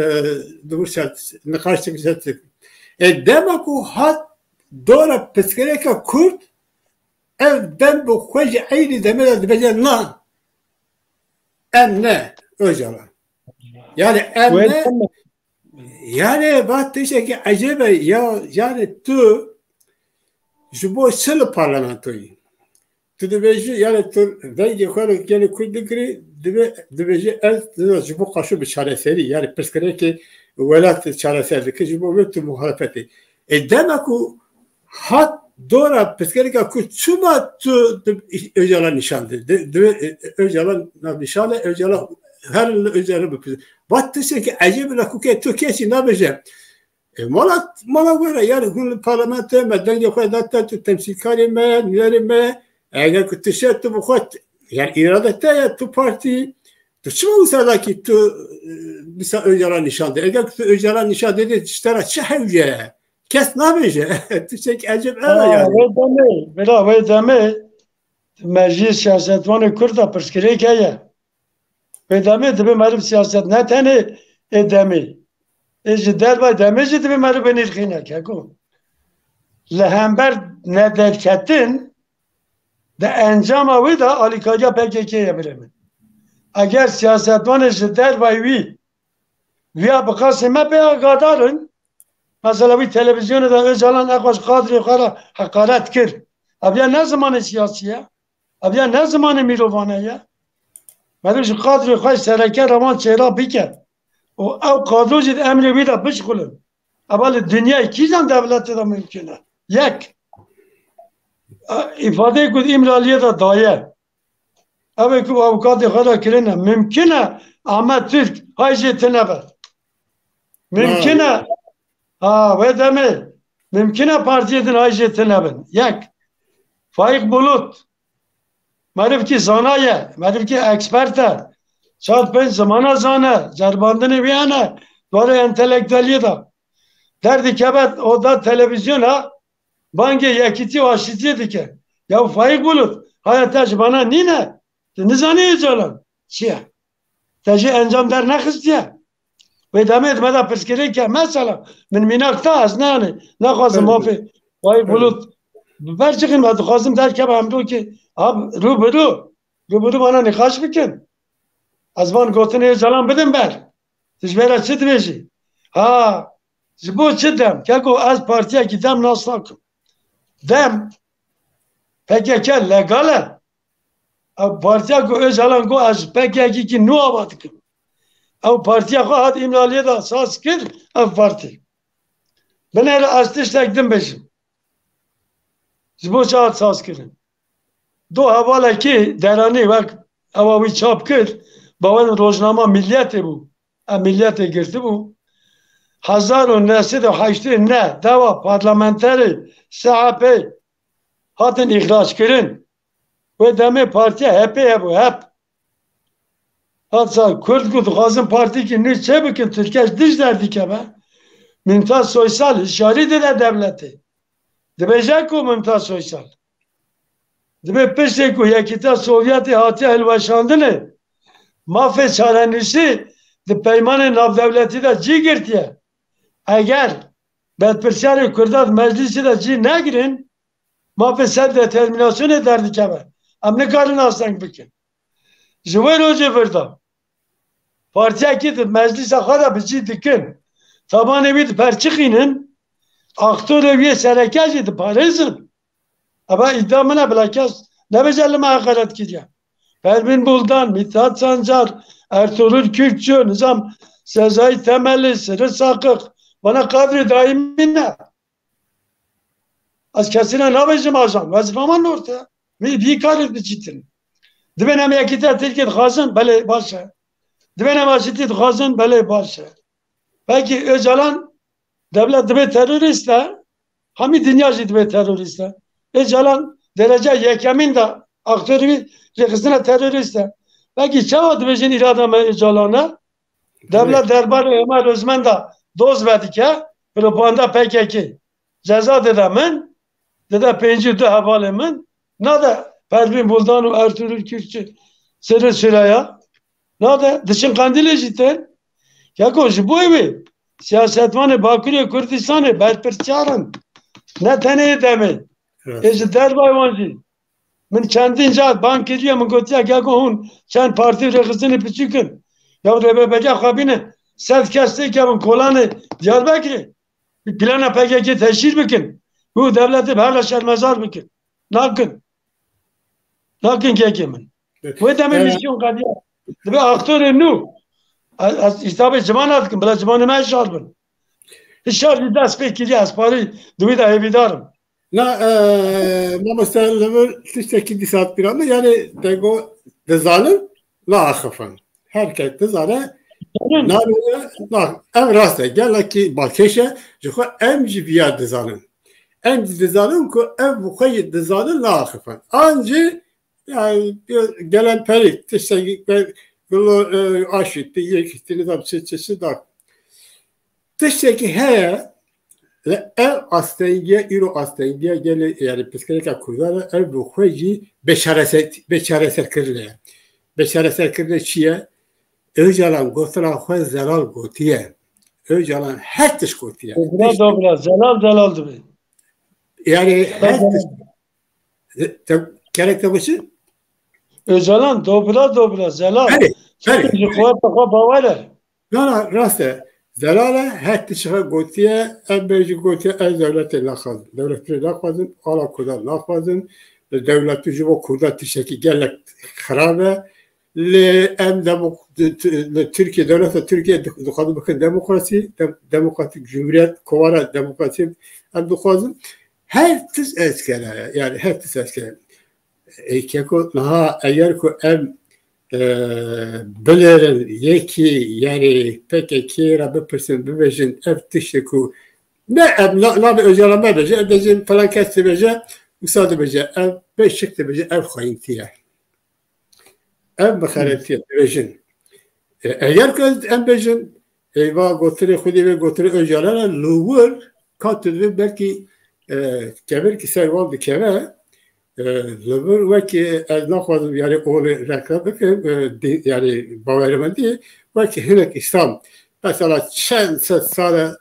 di wir ser niqaş dikir. E, dema ku hat dora pirsgirêka Kurd, ev dem bi xwe ji eynî demê de dibêje na. Em ne, Ocalan. Yani em Wê ne, demê. Yani va tiştekî ecêb e ya, yani tu ji bo çi li parlamentoyî? Tu dibêjî, yani tu vengê xwe li gelê Kurd digirî, dibe-, dibêjî ez, ez ji bo qaşo bi çareserî, yani pirsgirêkê welat çareser dike, ji bo vê tu muxalefetê. E, dema ku hat dora pirsgirêka ku çima tu di Ocalan nîşan de, di, di, e, Ocalan nav nîşan e, Ocalan her li Ocalan bipirse. Va tiştekî ecêb e ku ke tu kesî nabêje. E, mala, mala were, yani hûn li parlamentoya me dengê xwe date, tu temsîlkarê me, nûnerê me, eger ku tu şer tu bi xwe, yani îrade te ye, tu partî, tu çima wisa dakî tu, e, wisa Ocalan nîşan de? Eger ku tu Ocalan nîşan de, de ji te re çi hewce ye? Kes nabêje. Tiştek ecêb ev e Ha, yani. Wê demê, bila wê demê meclî siyasetvanê Kurd de pirsgirêk heye. Wê demê dibe meriv siyaset ne tenê ê demê. Ê ji dervay demê jî dibe meriv binîrxîne keko. Li hember nederketin di encama wê de alîkariya P K K ye birê min. Eger siyasetvanê ji dervay wî viya bi qasê me pê agahdar in, mesela wî televîzyonê de Ocalan eqaş kadrê xwe re heqaret kir. Ev ya ne zimanê siyasî ye? Ev ya ne zimanê mîrovane ye? Meriv ji qadrê xwe sereke re wan çêra bike û ew qadro jî di emrê wî de bişxulin. Eva li dinyayê kîjan dewletê de mimkun e? Yek, e, îfadeyê ku di Îmraliyê de daye. Ev ê ku avukatê xwe de kirine. Mimkun e Ahmet Türk hay jê tune be. Mimkun e. Ha, wê demê. Mimkun e partiyê din hay jê tune bin. Yek. Faîq Bulut. Merivkî zana ye, merivkî ekspert e. Çar pênc zimana zane, ceribandinê wî hene, di warê entelektueliyê de. Derdikeve oda televizyona, bangê yekîtî û aşîtiyê dike. Ya Faîq Bulut, haya te ji bana nîne, tu nizanî Ocalan çi ye? Te jê encam dernexistiye. Wê demê di me de pirsgirêk e. Mesela, min mînak da ez neyane, naxwazim Evet. mafê Faîq Evet. Bulut bi ber çixin, ez dixwazim derkeve em rokê, ab, rû bi rû. Ku bû bana nîqaş bikin. Ez van gotinê Ocalan bidim ber. Tu ji bera çi dibêjî? Ha, ji bo çi dem? Keko ez partiyekî dem nas nakim. Dem, P K K legal e. Ew partiya ku Ocalan got ez ji P K K kî nû ava dikim. Ew partiya xwe hat Îmraliyê de saz kir, ev partî. Binêre ez tiştek din bêjim. Ji bo çi hat saz kirin? Do hevalekî deranî wek ewa wî çap kir, bawerin rojnama Milliyetê bû. Em Milliyetê girtibû. Hezar û neh sed û heştê neh dewa parlamenterê S H P hatin îxrac kirin. Wê demê partiya H P hebû, hep. Hatsa Kurd ku dixwazin partîkî nû çê bikin, Tirkiye ji dij derdikeve. Mümtaz Soysal hişyarî dide dewletê. Dibêje ku Mümtaz Soysal. Dibê piştê ku Yekîtiya Sovyetê hatiye hilweşandinê, mafê çarenûsî di peymanê navdewletî de cî girtiye. Eger berpirsiyarê Kurda di meclîsê de cî negirin, mafê selfdeterminasyonê derdikeve. Em nikarin asteng bikin. Ji wê rojê vir de partiyekî di meclîsa xwe de bi cî dikin, tabanê wî diperçixînin, aktorê wî sereke jî diparêzin. Eva îdia min e, bila kes nebêje li me heqaret kiriye. Pervîn Buldan, Mithat Sancar, Ertuğrul Kürkçü, nizam Sezai Temelî, Sirri Sakık, bana kadrê daîmî ne. Ez kesî re nabêjim ajan, wezîfa me norte. Vî, vî karê diçîtin. Divên em yekîtiya Tirkiyê dixwazin, belê baş e. Divên em aşîtî dixwazin, belê baş e. Pekî Ocalan, dewlet divê terorîst e, hemî dinya jî divê terorîst e. Ocalan derece yekemîn de aktorî rêxistina terorîst e. Pekî çawa dibêjin îrada me Ocalan e? Dewlet derbarê Ömer Özmen de doz vedike, propaganda P K K. Ceza dide min, dide pêncî û du hevalê min, nade Pervîn Buldan û Ertuğrul Kürkçü, Sirri Süreyya, nade diçin Qandîlê jî tên. Keko ji bo wê siyasetvanê Bakurê Kurdistanê berpirsiyar in. Ne tenê yê demê. Evet. Ê ji dervayê wan jî. Min çendîn car bang kiriye, min gotiye, "Geko hûn çend partî rêxistinê piçûk in. Ya rêveberiya xwe bîne, sed kes têkevin kolanê Diyarbekirê. Plana P K K teşhîr bikin. Ku dewletê bi hela şermezar bikin." Nakin. Nakin kekê min. Wê demê Ee, misyon qediya. Dibe aktorê nû. Ez, ez îsabê ciwana dikim, bila ciwanê me hişar bin. Hişar jî dest pê kiriye, ez parî di wî de hêvîdar im. Na, e, mamoste Limur tiştekî dîsa pîra min, yani te got dizanin, naaxifin. Her kes dizane, Dizanin. Nabêje, na, ev rast e, gelekî balkêş e, ji xwe em jî viya dizanin. Em jî dizanin ku ev bi xwe jî dizanin, naaxifin. An jî, yani, gelen perî, tiştekî, gelo, e, aşî, yek, nizam, çi, çi, çi da. Tiştekî heye, li ev astengiye, îro astengiye gelê, yani pirsgirêka Kurdan e, ev bi xwe jî bêçareser, bêçareserkirin e. Bêçareserkirinê çi ye? Ocalan gotina xwe zelal gotiye. Ocalan her tişt gotiye. Dobra, dobra. Zelal, zelal dibe. Yani her tişt. Te, gerek te biçi? Ocalan dobra, dobra, zelal. Belê, belê. Ji xwe, xwe bawer e. Na, na, rast e. Zelal e, her tişt xwe gotiye, em bê jî gotiye, ez dewletê naxwazim. Dewletê naxwazim, ala Kurdan naxwazim. Dewletê ji bo Kurdan tiştekî gelek xirab e. Lê em demok-, li Tirkiye, dewleta Tirkiye di-, dixwazin bikin demokrasî, dem-, demokratîk cumhuriyet, kovara demokrasî em dixwazin. Her tişt esker e, yani her tişt esker e. Ê, keko, niha eger ku em, e, binêrin yekî, yani P K K re bipirsin, bibêjin, ev tiştê ku ne, em na-, navê Ocalan me bêje, em dibêjin falan kes dibêje, wisa dibêje, ev beşik dibêje, ev xayîntî ye. Ev bi xereptiye dibêjin. E, eger ku em bêjin, eyva gotinê xwedî vê gotinê Ocalan e, li wir ka tu divê belkî, e, kevirkî ser wan dikeve, e, li vir wekî ez naxwazim, yani, olê reklam bikim, e, di-, yani, bawermendî, wekî hinek îslam. Mesela çend sed sal e,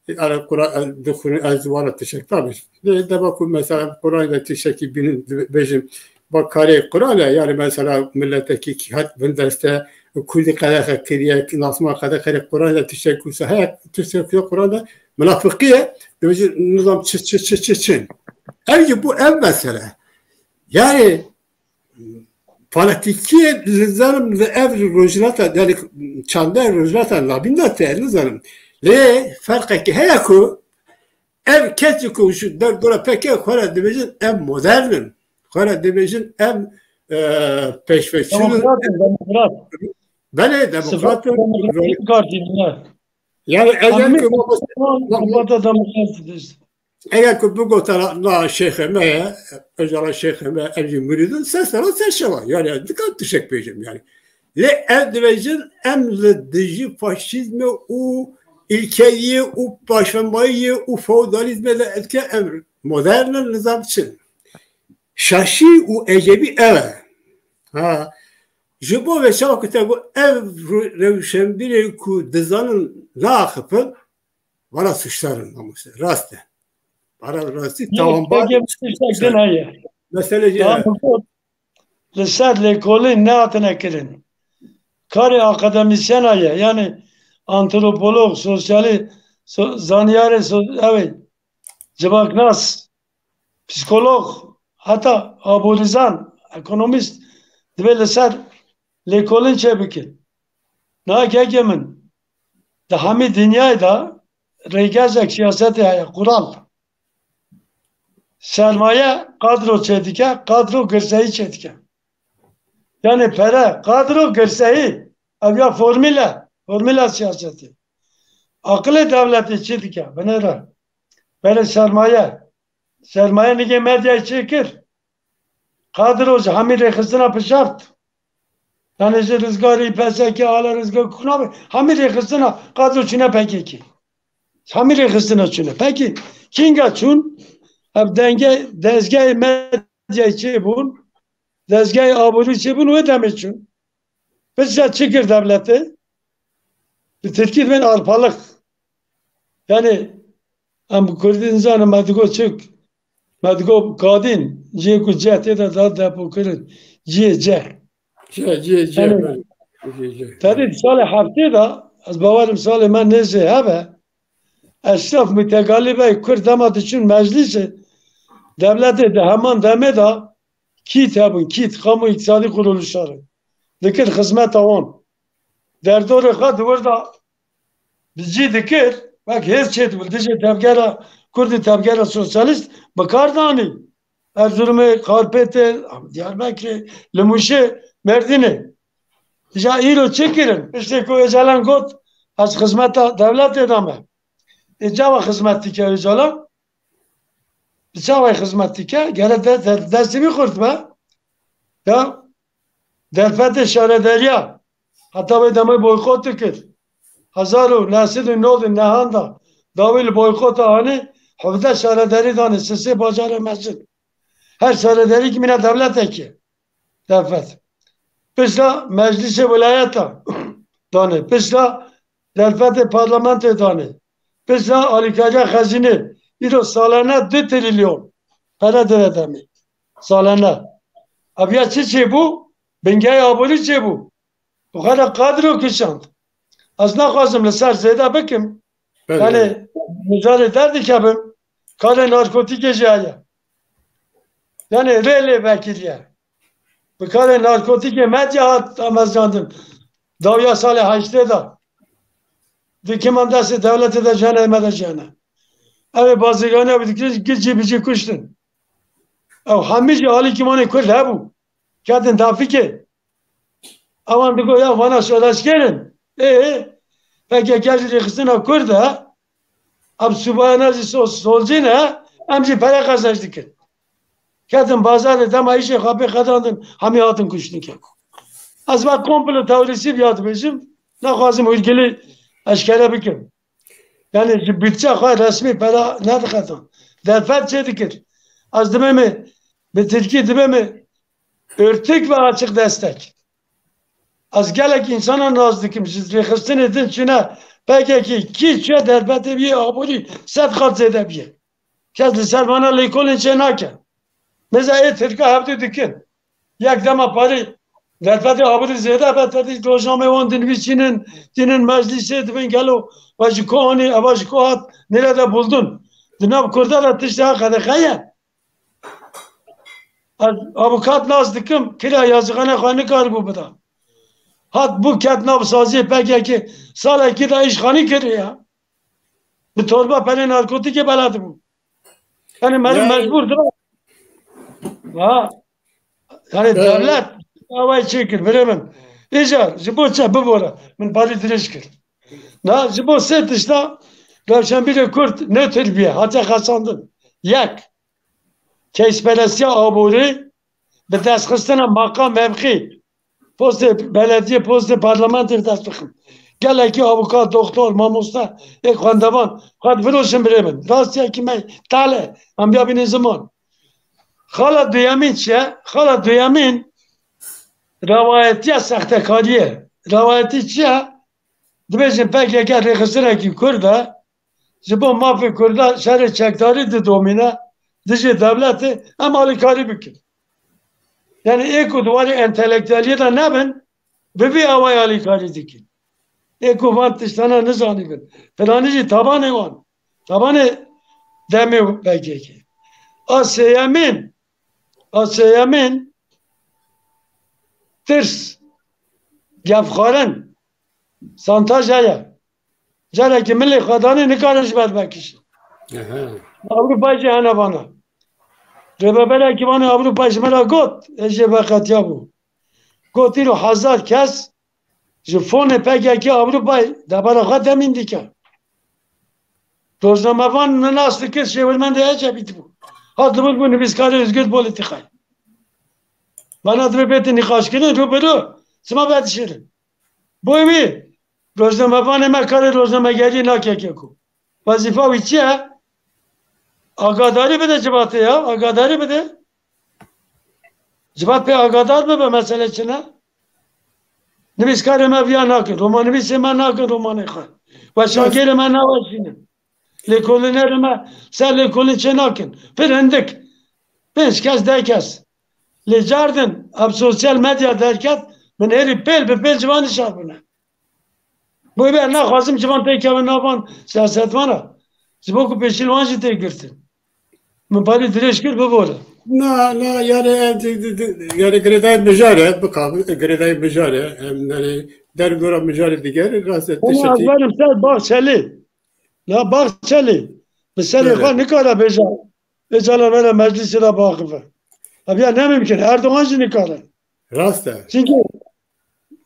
yani, Kur'an, e, dixwînin, ez wana tiştek tabi. Dema ku mesela Kur'an de tiştekî bînin, bêjim, Bak, karê Quran e, yani mesela milletekî ki hat bin deste, Kurdî qedexe kiriye, ki nasma qedexe Quran de tiştek kusa heye, tiştek kusa Quran de münafıkiye, dibêjin nizam çi, çi, çi, çi, çi. Ev jî bu ev mesele. Yani fanatîkiyê li zanim li ev rojhilata, yani çanda rojhilata navîn de te nizanim. Lê ferqekî heye ku ev kesî ku ji derdora P K K xwe re dibêjin em modern in. Xwe re dibêjin em, e, pêşveçûn in. Demokrat in, demokrat. Belê, demokrat in. Demokratîk partî ne. Yani eger Hemî ku mamoste, sifata demokrat işte. Eger ku bigotana na şêxê me ye, Ojala şêxê me, em jî murîdin, ser sera ser şeva. Yani dikar tiştek bêjim yani. Lê ev dibêjin em li dijî faşîzmê û îlkeyiyê û paşvemayiyê û feodalîzmê de etke em modern in, nizam çi. Şaşî û ecebî ev e. Ha, ji bo vê çawa ku te got ev ru-, rewşenbîrê ku dizanin naaxifin, vana suçdar in mamoste. Rast e. Vana rastî tawanbar. Peki, bir şey din heye. Mesele jî Tamam, ev. Bu li ser lêkolîn nehatine kirin. Karê akademisyena ye. Yani antropolog, sosyali, so, zaniyarê, so, ew ê, civaknas, psîkolog, heta aborîzan, ekonomîst divê li ser lêkolîn çêbikin. Na kekê min, di hemî dinyayê de rêgezek siyasetê heye, kural. Sermaye kadro çêdike, kadro girseyî çêdike. Yani pere, kadro, girseyî, ev ya formîle, formîla siyasetê. Aqilê dewletê çi dike? Binêre. Pere, sermaye. Sermaye nigê medyayê çêkir. Kadro ji hemî rêxistina pişeft. Yani ji rizgarî, P S K, ala rizgar kunabe, hemî rêxistina kadro çûne P K K. Hemî rêxistina çûne. Peki, kînga çûn? Ev denge, dezgehê medyayê çêbûn, dezgehê aborî çêbûn, wê demê çûn. Piştre çi kir dewletê? Bi tirkî dibên arpalık. Yani, em bi kurdî nizanim, me digot çik, me digot kadîn, cihê ku ceh tê de da depokirin, cihê ceh. Cihê, cihê ceh, Yani, belê. Cihê ceh. Tedî salê heftê de, ez bawerim salê me nêzê hebe, eşref mütegalîbey kurd dema diçûn meclîsê dewletê, di heman demê de kît hebûn, kît, kamu îktisadî kuruluşa re dikir xizmeta wan. Derdorê xwe di wir de bi cî dikir, wek hêz çêdibû, dijî tevgera kurd û tevgera sosyalîst bi kar danî. Erzurumê, Xarpêtê, Diyarbekirê, li Mûşê, Mêrdînê. Îja îro çi kirin? Piştê ku Ocalan got, ez xizmeta dewletê de me. Ê, çawa xizmet dike Ocalan? Bi çawa xizmet dike? Gere de, de, destê wî xurt be. Ya, derfetê şarederiya. Heta vê demê boykot dikir. Hezar û neh sed û nod û nehan de dawî li boykota anî, hevdeh şarederî danê, sisê bajarê mezin. Her şarederî ki mîna dewletekê. Derfet. Pişta meclîsê wilayeta danê. Pişta derfetê parlamentoyê danê. Pişta alîkariya xezînê. Îro salane du trilyon pere dide demê. Salane. Ev ya çi çêbû? Bingehê aborî çêbû. Bi xwe re kadro kişand. Ez naxwazim li ser zêde bikim. Belê. Yani, mijarê derdikevim, karê narkotîkê jî heye. Yani, rê lê vekiriye. Bi karê narkotîkê medya hat amezandin. Dawiya salê heştê de. Di kiman destê dewletê de jene, me de jene. Ew ê bazirganî ew dikirin, gil cî bi cî kuştin. Ew hemî jî alî kimanê Kurd hebû. Ketin dafikê. Ewan digo ya vana şoreşger in. Ê, P K K jî rêxistina Kurd e. Em subayana jî sol-, solcî ne. Em jî pere qezenc dikin. Ketin bazarê dema îşê xwe pê qedandin, hemî hatin kuştin keko. Ez va komplo teorîsî viya dibêjim. Naxwazim hûrgilî eşkere bikim. Yani ji bütçe xwe resmî pera nedixetan. Derfet çê dikir. Ez dibême, bi tirkî dibême örtük ve açık destek. Ez gelek insana nas dikim, ji rêxistinê din çûne P K K, kî çûye derfetê bîye aborî sed qat zêde bîye. Kes li ser vana lêkolên çê nake. Mêza ê tirka hevdû dikin. Yek dema parê derfetê abirî zêde be, te dî rojnameyê wan dinivîsînin, tînin meclîsê, dibin gelo ve ji ku anî, eva ji ku hat, nêre de buldun. Di nav Kurda de tişta qedexe ye. Ez avukat nas dikim, kira yazixane xwe nikaribû bida. Hat bû ket nav saziyê P K K, salekî de îşxanî kiriye. Bi torba perê narkotîkê bela dibû. Yani meriv Yani mecbûr dibe. Ha. Yani Evet. devlet dawayê çêkir, birê min. Îcar, ji bo çi bibore? Min parî dirêj kir. Na, ji bo sê tişta rewşenbîrê Kurd nêtir bûye, hate xesandin. Yek, keysperestiya aborî bi destxistina maqam mevqî, postê belediyê, postê parlamentê bi dest bixin. Gelekî avukat, doktor, mamoste, ê xwendevan, xwe difiroşin birê min. Rastiyekî me tale, em biya bînin ziman. Xala duyemîn çi ye? Xala duyemîn rewayetiya sextekariyê. Rewayetî çi ye? Dibêjin P K K rêxistinekî Kurd e, ji bo mafê Kurda şerê çekdarî didomîne, dijî dewletê em alîkarî bikin. Yani ê ku di warê entelektueliyê de nebin, bi vî awayî alîkarî dikin. Ê ku van tiştana nizanîbin. Filanî jî tabanê wan. Tabanê demê P K K. A sêyemîn, a sêyemîn tirs, gefxwarin, santaj heye. Carekî min lê xwe danê nikare ji ber vekişin. Ehe. Ewropayê jî hene vana. Rêveberekî vanê Ewropayê ji me re got, ê jê veqetiya bû. Got, îro hezar kes ji fonê P K K Ewropayê debara xwe demîn dike. Rojnamevan min nas dikir, şêwirmendê Ecebî dibû. Hat dibû bû nivîskarê Özgür Politikayê. Bana dibê bête nîqaşkirin, rû bi rû, sima vedişêrin. Boy wî, rojnamevanê me karê rojnamegeriyê nake keko. Wezîfa wî çi ye? Agadarî bide civatê ya, agadarî bide. Civat pê agadar bibe, mesele çi ne? Nivîskarê me viya nakin, romanivîsê me nakin romanê xwe. Weşangerê me naweşînin. Lêkolînerê me ser lêkolîn çê nakin. Pir hindik. Pênc kes, deh kes. Lê cardin, ev sosyal medya derket, min êrî pêl bi pêl ciwan dişarbine. Bo vê naxwazim ciwan têkevin nav van siyasetvanan. Ji bo ku pêşî li wan jî tê girtin. Min parî dirêj kir, bibore. Na, na, yani, e, di, di, di, yani girêdayî mijar e, bikav, girêdayî mijar e. Em, yani, der dora mijarê diger, rast e, Hûn tiştekî ez berim ser Bahçelî. La Bahçelî, bi serê Evet. xwe nikare bêje, Ocalan were meclisê de biaxive. Ev ya ne mimkin, Erdogan jî nikare. Rast e. Çünkü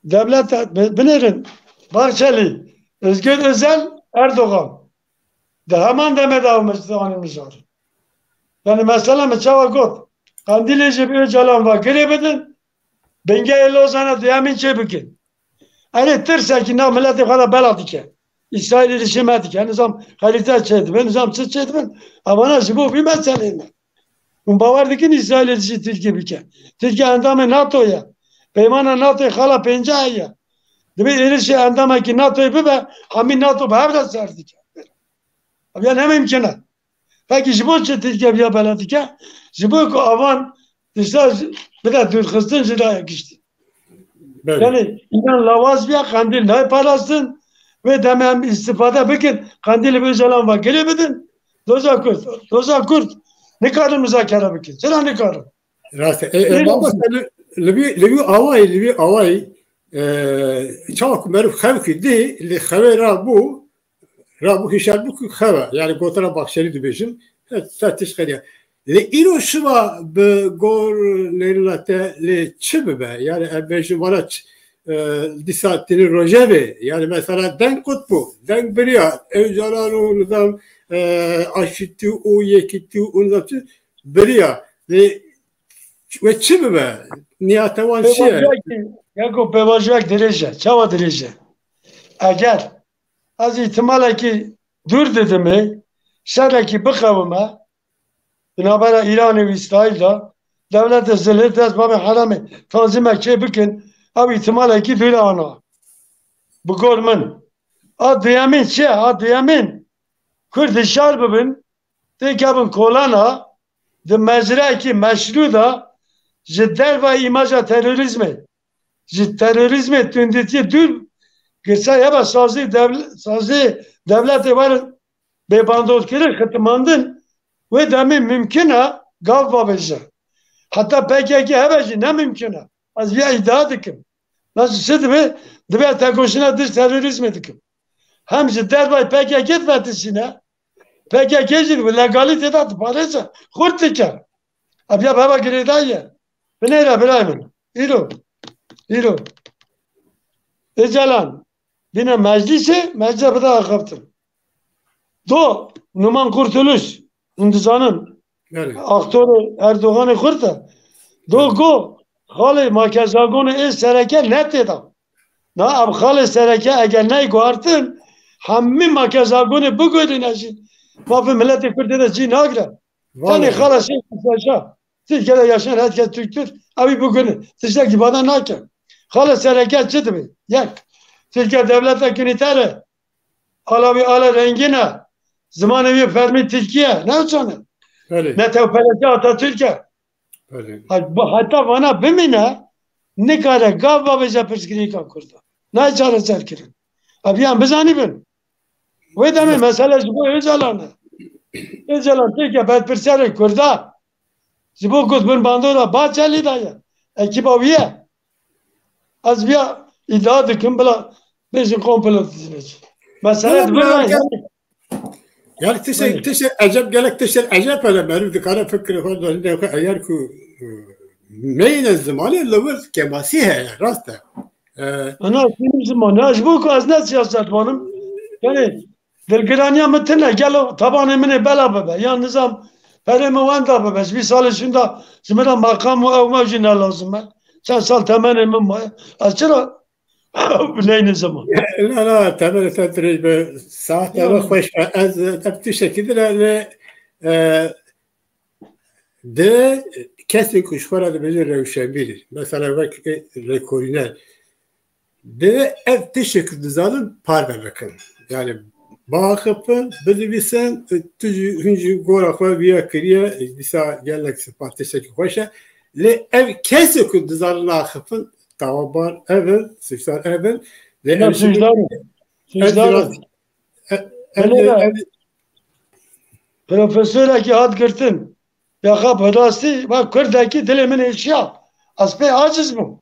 devlet, bi-, binêrin, Bahçelî, Özgür Özel, Erdogan. Di heman demê de ew meclis anî mijar. Yani mesela min çawa got, Qandîlê jî bi Ocalan ve girê bidin, bingehê Lozanê duyemîn çê bikin. Erê tirsekî nav miletê xwe de bela dike. Îsraîlê dişê me dike. Nizam xelîte çê dibin, nizam çi çê dibin. Evana ji bo vî meselê ne. Hûn bawer dikin Îsraîlê dişê Tirkiye bike? Tirkiye endamê NATO ye. Peymana NATOyê xala pênce heye. Dibê êrişê endamekî NATOyê bibe, hemî NATO bi hev re ser dike. Ev ya ne mimkin e. Peki ji bo çi Tirkiye viya bela dike? Ji bo ku avan tişta ji-, bide dûrxistin ji dayê giştî. Belê. Yani înan lawaz biya, Qandîl nayê parastin, wê demê em îstifade bikin, Qandîlê bi Ocalan ve girê bidin, doza Kurd, doza Kurd nikarin muzakere bikin. Çira nikarin? Rast e. E, e, Nî mamoste, li, li vî, li vî awayî, li vî awayî, e, çawa ku meriv xew kî dî, li xewê rabû, rabû hişyar bû ku xew e. Yani gotina Baxçelî dibêjin, her, her tişt xeriya. Lê îro şiva bi gor nêrîna te lê çi bibe? Yani em bêjin vana ç-, e, dîsa tînin rojevê. Yani mesela deng qut bû, deng biriya. Ocalan û nizam, e, aşitî û yekîtî û nizam çi biriya. Lê we çi bibe? Niyata wan çi ye? Pêvajoyek, yeko pêvajoyek dirêj e. Çawa dirêj e? Eger ez îhtimalekî dûr didimê, şerekî bixewime, di navbera Îranê û Îsraîl de, dewletê zilê dest babê heramê tanzîmek çê bikin, ew îhtimalekî dûr e ana. Bi gor min. A duyemîn çi ye? A duyemîn, Kurd hişyar bibin, têkevin kolana, di mecrayekî meşrû de ji dervayî îmaja terorîzmê, ji terorîzmê, tundîtiyê dûr, girsay heba sazî devl-, sazî dewletê werin bêbandorkirin, xitimandin, wê demê mimkun e gav bavêje. Heta P K K hebe jî ne mimkun e. Ez vîya îdia dikim. Bes çi dibe? Dibe tekoşîna dij terorîzmê dikim. Hem ji dervayî P K K divetişîne, P K K jî bi legalîtê de diparêze, xurt dike. Ev ya bi heva girêdayî ye. Binêre birayê min. Îro. Îro. Êcalan. Bîne meclîsê, meclîsa bide axaftin. Do, Numan Kurtuluş, hûn dizanin, Belê. Aktorê Erdoganê xurt e. Do go, xalê makezagonê ê sereke ne tê de. Na ev xalê sereke eger ney guhartin, hemî makezagonê biguherîne jî, mafê miletê Kurd tê de cî nagire. Tenê Vallahi. Xala Şêx Musa Şah. Tirkiye de yaşayan herkes Türktür. Ew ê biguherîne. Tiştekî bada nake. Xala sereke çi dibe? Yek. Tirkiye devletek unîter e. Ala wî ala rengîn e. Zimanê wî fermî tirkî ye. Ne çan e? Belê. Netewperestî Atatürk e. Belê. Ha, bu heta vana bimîne, nikare gav bavêje pirsgirêka Kurda. Nayê çareser kirin. Ev yan bizanîbin. Wê demê mesele ji bo Ocalan e. Ocalan têke berpirsiyarê Kurda. Ji bo ku bin bandora Bahçelî de ye. Ekiba wî ye. Ez vîya îdia dikim, bila bêjin komplo dizîne. Mesele Yok, di bin yok, rayê. yok. Yani tiştek, Belê. tiştek eceb, gelek tiştek eceb hele, meriv dikare fikir xwe de ne xwe eger ku, e, meyne zimanê li wir kemasî heye, rast e. E, Ana, benim zimanı, ez ji bo ku ez ne siyasetvanim. Yani, dilgiraniya min tune, gelo tabanê min ê bela bibe. Yan nizam, perê min wenda bibe. Ji vî salê şûnda ji min re maqam û ew mew jî ne lazim e. Çend sal temenê min maye. Ez çira neyne ziman? Na, na, temenê te dirêj be. Saet Ya. eve xweş be. Ez, ev tiştekî din e, ne, e, Di kesê ku ji xwe re dibêje rewşenbîr, mesela wek lêkolîner, di ev tiştê ku dizanin parve bikin. Yani biaxifin, binivîsin, tu jî, hûn jî gora xwe viya kiriye, dîsa gelek spas, tiştekî xweş e. Lê ev kesê ku dizanin axifin, tawabar ev in, suçdar ev in. Lê Ya ev suçdar in. Ev Suçdar biraz in. E, Hele ev, de ev, profesorekî hat girtin. Ya xwe bi rastî, bak, Kurdekî dilê min êşiya. Ez pê aciz bûm.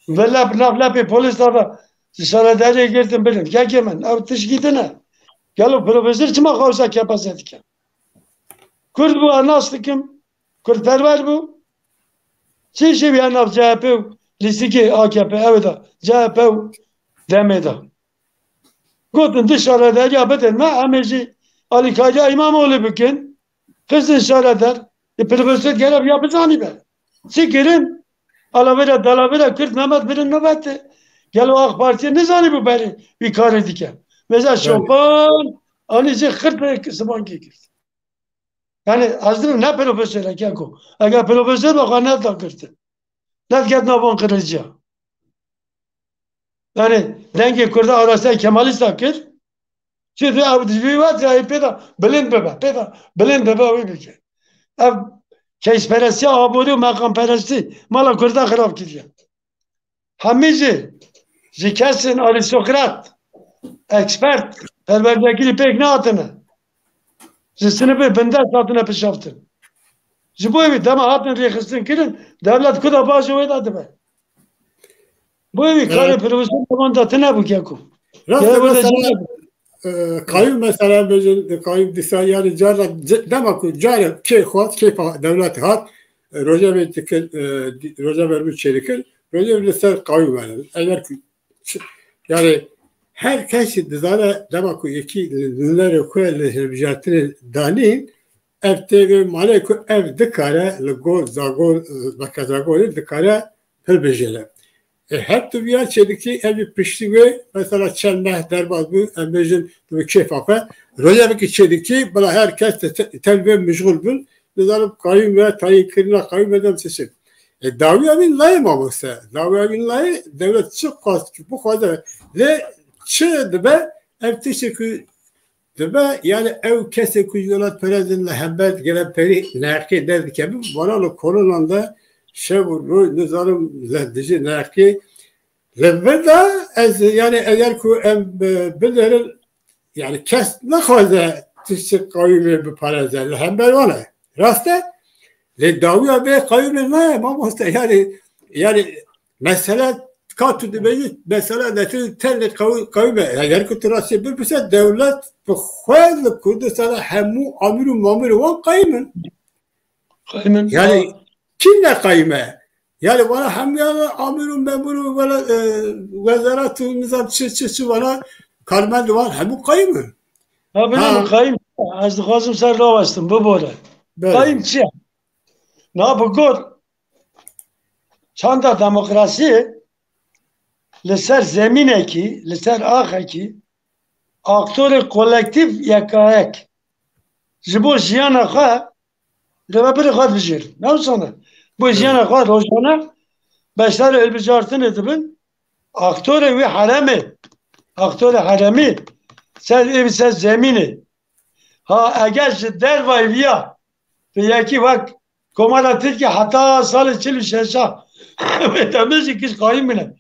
Ve lep, nav lepê polîs da, şaredariyê girtin birin. Kekê min, ew tişkî din e. Gelo profesor çima xwe wisa kepese dike? Kurd bû, ez nas dikim. Kurdperwer bû. Çi işê wî nav C H P û lîstikê A K P ew da. C H P û demê da. Gotin, di şaredariya bidin me, em ê jî alîkariya Îmamoğlu bikin. Xistin şaredar. E, profesor gere ya bizanî be. Çi kirin? Alavera dalavera Kurd Mehmet birin nobete. Gelo A K Partiyê nizanî bû berê wî karê dike. Mesela Evet. Şopan, anî jî xirt simankê kir. Yani ez dinim ne profesor e keko. Eger profesor be xwe nedakirtin. Nediketna van qirêciya. Yani dengê Kurda arasteyê Kemalîsta kir. Çi dibe ew di vî wet ya pê de bilind bibe. Pê de bilind bibe wî bike. Ev keysperestiya aborî û meqamperestî mala Kurda xirab kiriye. Hemî jî ji kesên arîstokrat, ekspert, perwerdegirî pêk nehatine. Ji sinifê bindest hatine pişaftin. Ji bo wî dema hatin rêxistin kirin, dewlet ku da baş wê de dibe. Bo wî karê Evet. profesor de wanda tine bû keko. Rast Gere e, wê de mesela, cihê e, qayûm mesela bêjin, e, qayûm dîsa yani cara c-, dema ku care kê xwest, kêfa dewlet hat, e, rojevê dikir, e, di-, rojevê rû çêdikir, rojevê li ser qayûm verin. Eger ku ç-, yani her kesî dizane dema ku yekî li nûnerê xwe li hilbijartinê danîn, ev tê vê malê ku ev dikare li gor zagor, e, veke zagorê dikare hilbijêre. E, her tu viya çêdikî, ev jî piştî wê, mesela çend meh derbas bû, em bêjin, tu bi kêfa xwe. Rojevekî çêdikî, bila her kes te, te, tev vê mijûl bin, nizanim qayûm ve tayînkirina qayûm ve dem çi çi. E, dawiya wî layê mamoste, dawiya wî layê dewlet çi xwest ki bixwaze, lê çi dibe, ev tiştê ku dibe, yani ew kesê ku ji welatperest in li hember gelemperî neqê derdikevin, vana li kolonan de şev û roj, nizanim li dijî neqî. Li vir de ez, yani, eger ku em bi-, binerin, yani, kes nexwaze tiştê qayûmê biparêze, li hember wan e. Rast e? Lê dawiya vê qayûmê ne, mamoste, yani, yani, mesele ka tu dibêjî, mesela neçe tenê qayû-, qayûm e. Eger ku tu rastî bipirse, dewlet bi xwe li Kurdistanê hemû amir û mamir wan qayûm in. Qayûm in. Yani, ha, kî ne qayûm e? Yani, vana hemû, yani, amir û memur û vana, e, wezaret û nizam çi, çi, çi vana karmend wan hemû qayûm in. Ha, bilmiyorum, ha, qayûm. Ez dixwazim ser rawestim, bibore. Belê. Qayûm çi ye? Na bi gor çanda demokrasî li ser zemînekî, li ser axekî, aktorê kolektîf yekayek ji bo jiyana xwe rêvebirê xwe dibijêrin. Ne wisa ne? Bo jiyana xwe rojane beşdarê hilbijartinê dibin, aktorê wî heremê, aktorê heremî ser ê, ser zemînê. Ha, eger ji dervayî viya, tu yekî wek Komara Tirkiye heta salê çil û şeşa wê demê jî kişt qayîm bine.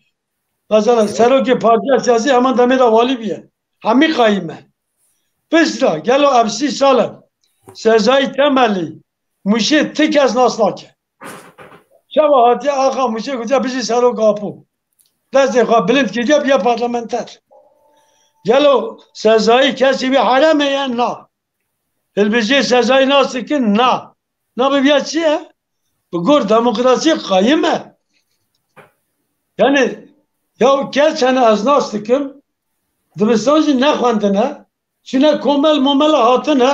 Mesela serokê partiya siyasî heman demê de walî bûye. Hemî qayîm e. Piştre, gelo ev sî sal e Sezayî Temelî Mûşê ti kes nas nake. Şeva hatiye axa Mûşê gotiye bijî serok Apo. Destê xwe bilind kiriye, bûye parlamenter. Gelo Sezayî kesî wî heremê ye? Na. Hilbijê Sezayî nas dikin? Na. Na bi viya çi ye? Bi gor demokrasiyê qayîm e. Yani, ya kes hene ez nas dikim, dibistan jî nexwendine, çine komel momela hatine,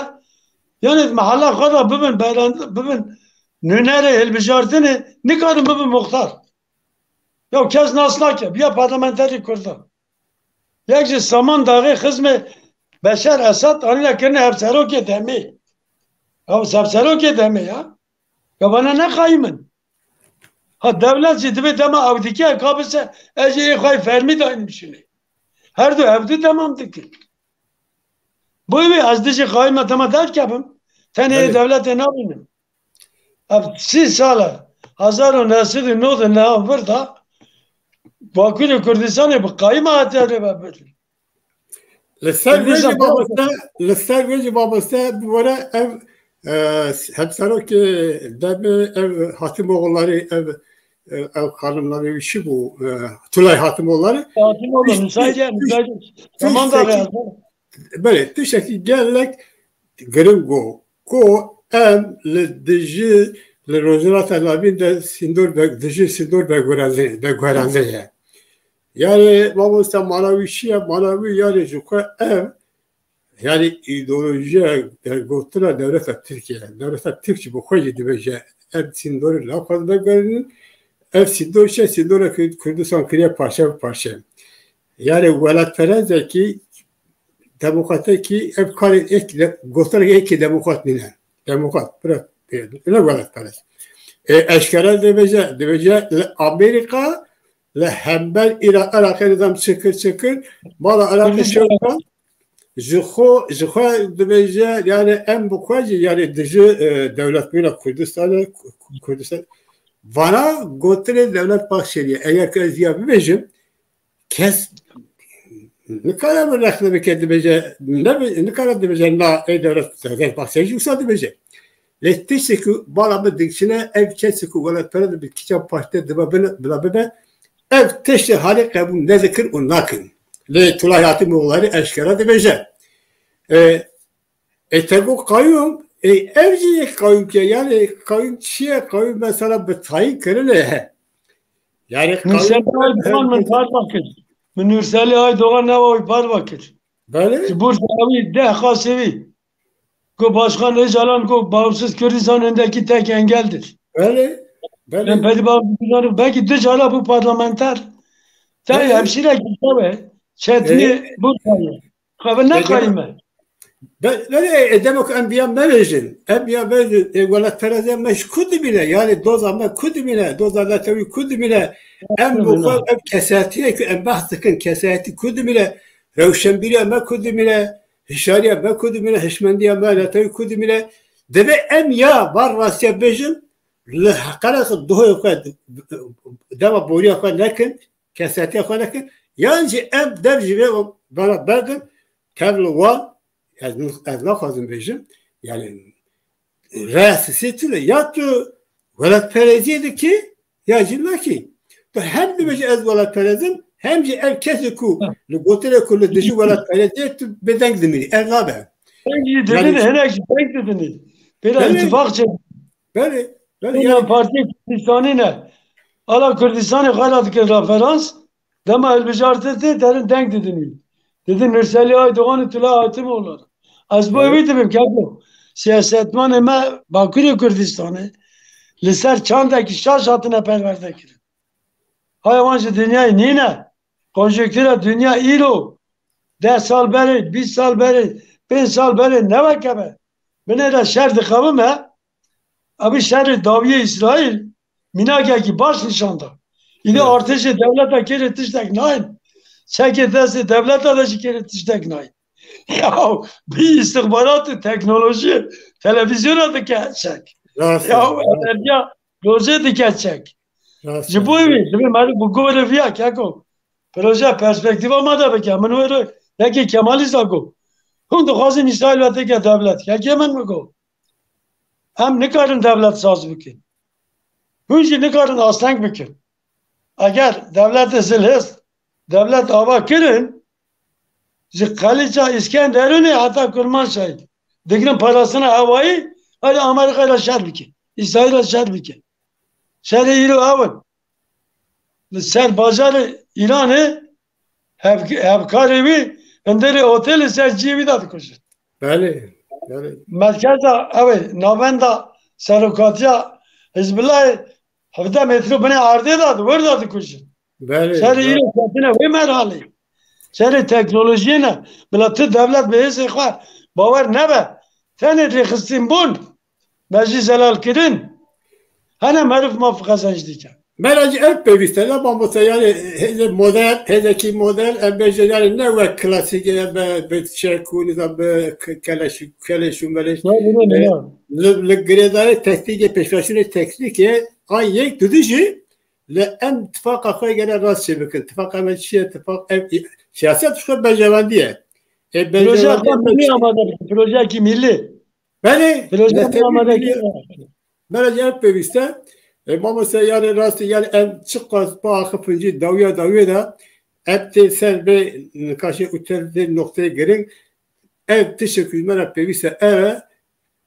yani mehela xwe de bibin, berend-, bibin nûnerê hilbijartinê, nikarin bibin muxtar. Ya kes nas nake, bûye parlamenterê Kurdan. Yek ji Samandaxê xizmê Beşer Esad anîne kirine hevserokê demê. Ya hevserokê demê ya. Ya bana ne qayîm in. Ha, dewlet jî divê dema ew dike, ka bise, ez jî ê xwe fermî daynim şûnê. Her du hevdu temam dikin. Bo wê ez dijî qayîma dema derkevim, tenê ê Belê. dewletê nabînim. Ev sî sal e, hezar û neh sed û nod û neh vir de Bakurê Kurdistanê bi qayîma hatiye rêvebirin. Li ser vê jî mamoste, li ser vê jî mamoste, bi were ev, e, hemserokê demê ev Hatimoğulları, ev, e, ev xanimlarê wî çi bû, e, Tulay Hatimoğulları. Hatimoğlu, müsaade, müsaade. Tamam da tiştekî, belê, tiştekî gelek giring bû. Ku em li dijî, li Rojhilata Navîn de sîndor ve-, dijî sîndor veguherandinê, veguherandinê ye. Yani, mamoste, mana wî çi ye? Mana wî, yani, ji xwe ev, yani, îdeolojiya dergotina dewleta Tirkiye, dewleta Tirk jî bi xwe jî dibêje, ev sîndorê naxwaze veguherînin, ev sîndor çi ye? Sîndora Kurd-, Kurdistan kiriye parçe bi parçe. Yani, welatperezekî, demokratekî, ev karê ek de-, gotina êkê demokrat nîne. Demokrat, bira, e, ne welatperest. E, eşkere dibêje, dibêje li Amerîka, li hember Îra-, Iraqê nizam çikir çikir, mala Iraqê Kurdistan. Şewka, ji xwe, ji xwe dibêje, yani em bi xwe jî, yani dijî, e, dewletbûna Kurdistanê, Ku-, Kurdistan, vana gotinê Devlet Bahçeliye. Eger ku ez ya bibêjim, kes nikare min rexne bike, dibêje, ne bi-, nikare dibêje, na, ey dewlet, Devlet Bahçeliye jî wisa dibêje. Lê tiştê ku bala min digiçine, ev kesê ku welatpere dibe, kîjan partî dibe, bine, bila bibe, ev tiştê halê qebûl nedikin û nakin. Lê Tulay Hatimoğulları eşkera dibêje. E, e, te got qayûm, e, ev jî yek qayûm ke, yani qayûm çi ye? Qayûm mesela bi tayîn kirine he. Yani Nurselî qayûm Aydoğan min par vakir. Min Nurselî Aydoğan newa wî par vakir. Belê. Ji Bursa wî deh qasê wî. Ku Başkan Öcalan ku bağımsız Kürdistan öndeki tek engeldir. Belê. Belê. Em pedi bağımsız Kürdistan, belkî du cara bû parlamenter. Tayê Belê. Hemşîrekî xwe be. Çetinî E, Bursa ye. Xwe ne e, qayîm e. Be-, belê, e, dema ku em biya me bêjin, em biya me bêjin, e, welatperestiya me ji ku dimîne? Yani doza me ku dimîne? Doza netewî ku dimîne? Em bi xwe, ev kesayetiyê ku em behs dikin, kesayetî ku dimîne? Rewşenbîriya me ku dimîne? Hişyariya me ku dimîne? Hişmendiya me, netewî ku dimîne? Divê em ya van rastiya bêjin, li heqere xwe duhê xwe dema boriya xwe nekin, kesetiya xwe nekin, yan jî ev dev ji vê bana berdin, tev li wan, ez, ez naxwazim bêjim, yani, reya sisê çi ne? Ya tu welatpereziyê dikî, ya jî nakî. Tu hem dibêjî ez welatperez im, hem jî ev kesê ku li gotinê ku li dijî welatpereziyê tu bêdeng dimînî. Ev nabe. Deng jî Yani didin, hinek jî deng didinî. Pêra Belê. îtifaq çek. Belê. Belê. Hûn Yani, partiyê Kurdistanî ne. Ala Kurdistanê xwe re dikin referans. Dema hilbijartin tê, derin deng didinî. Didin Nurselî Aydogan û Tula Hatimoğulları. Ez bo Belê. wî dibim, keko. Siyasetmanê me Bakurê Kurdistanê li ser çandekî şaş hatine perwerde kirin. Haya wan ji dinyayê nîne. Konjonktûra dinya îro, deh sal berê, bîst sal berê, pênc sal berê ne weke be. Binêre şer dixebime, evî şerê dawiyê Îsraîl mînakekî baş nîşan da. Îdî Evet. artêşê dewleta kêrê tiştek nayên. Çekê destê dewleta de jî kêrê tiştek nayên. Ya bî îstixbarat û teknolojiyê televîzyona dike çek. Rast Ya e. enerjiya rojê dike çek. Rast Ji e. bo wî, divê meriv bi gorê viya keko. Proje perspektîfa me de bike. Min wê re yekê Kemalîst a got. Hûn dixwazin Îsraîl ve têke dewlet. Yekê min mi got. Em nikarin dewlet saz bikin. Hûn jî nikarin asteng bikin. Eger dewletê zilhêz, dewlet ava kirin, ji Qelîça Îskenderûnê heta Kurmanşahî digirin parastina hewayî, hadi Amerîkayê re şer bikin. Îsraîlê re şer bikin. Şerê îro ew in. Li ser bajarê Îranê hev-, hevkarê wî hundirê otelê ser cihê wî de dikujin. Belê, belê. Merkeza, ew ê, navenda serokatiya Hizbullahê hevdeh metre binê erdê de, di wir de dikujin. Belê, Şerê belê. îro ketine wê merhalê. Şerê teknolojiyê ne. Bila tu dewlet bi hêzê xwe bawer nebe. Tenê rêxistin bûn. Me jî zelal kirin. Hene meriv maf qezenc dike. Mera jî ev pêwîst e, ne mamoste, yani hêzê modern, hêzekî modern, em bêje yani ne wek klasîk e, be, be çek û nizam, be k-, keleş, keleş û meleş. Ya, bine, E, bine. li, li girêdayê teknîkê, pêşveçûnê teknîkê, a yek dudijî, li em tifaqa xwe gere rast çê bikin. Tifaqa me çi ye? Tifaq ev, siyaset xwe berjewendiye. E, Proje berjewendiye xwe me milli çi? amade bikin, projeyekî milli. Belê, Proje ne tevî amade milli. bikin. Belê, ev pêwîst e. E, mamoste, yani rast e, yani em çiqas biaxifin jî dawiya dawiyê de, em tê ser vê nikaşê û ser vê noqteyê giring. Ev tiştek ku ji me re pêwîst e, ev e,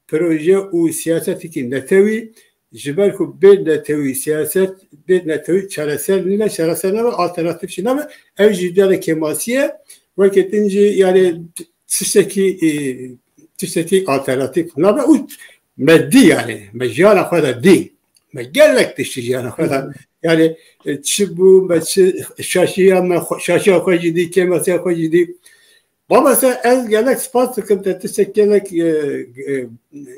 proje û siyasetekî netewî, ji ber ku bê netewî siyaset, bê netewî çareser nîne, çareser nebe, alternatîf jî nebe, ev jî diyare kêmasî ye. Weke din jî, yani, tiştekî, e, tiştekî alternatîf nabe û me dî, yani, me jiyana xwe de dî. Me gelek tiştî jiyana xwe de. Yani, e, çi bû, me çi şaşiya me xwe, şaşiya xwe jî dî, kêmasiya xwe jî dî. Mamoste, ez gelek spas dikim te, tiştek gelek, e, e,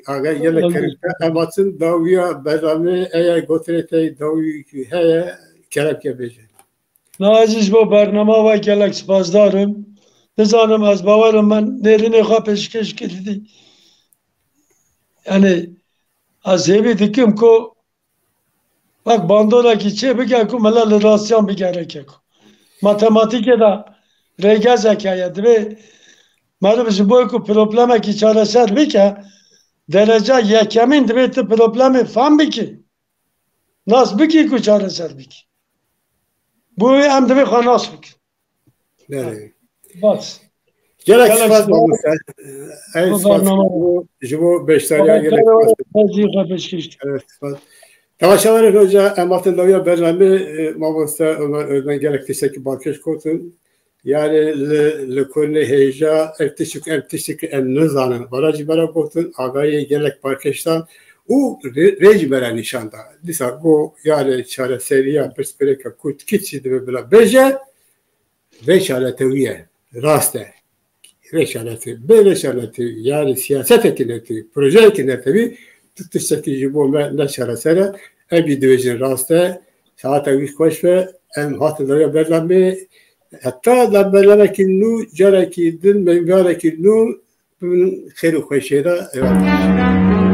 aga gelek kerem te. Em hatin dawiya bernamê, eya gotinê te dawî heye, kerem ke bêje. Na, ez ji bo bernama we gelek spasdar im. Nizanim, ez bawer im, me nêrînê xwe pêşkêş kirî. Yani, ez hêvî dikim ku wek bandolekî çê bike ku mele li rastiyan bigere keko. Matematîkê de rêgezek heye. Divê meriv ji bo ku problemekî çareser bike, dereca yekemîn divê tu problemê fam bikî. Nas bikî ku çareser bikî. Bo wê em divê xwe nas bikin. Belê. Spas. Gelek Gelek spas spas. mamoste. Ey Bu spas bernama. ji bo, ji bo beşdariya Tamam, gelek tamam, spas. Tamam, tamam, tamam. Evet, spas. Temaşevanê hoca, em hatin dawiya bernamê, e, mamoste Ömer Özden gelek tiştekî balkêş gotin. Yani li, li konê hêja ev tiştek, ev tiştek em nizanin. Vara jî bera gotin, agahiyê gelek balkêş dan û rê, rê jî bera nîşan da. Dîsa go, yani çareseriya pirsgirêka Kurd kî çi dibe bila bêje, Vêşa netewî ye. Rast e. Vêşa netewî. Bê vêşa netewî. Yani siyasetekî netewî, projeyekî netewî, tu tiştekî ji bo me ne çareser e. Em jî dibêjin rast e. Saeta wî xweş be. Em hatin dawiya bernamê. Heta da bernamekî nû, carekî din, mengarekî nû, bibin xêr û xweşiyê de. Eyvallah.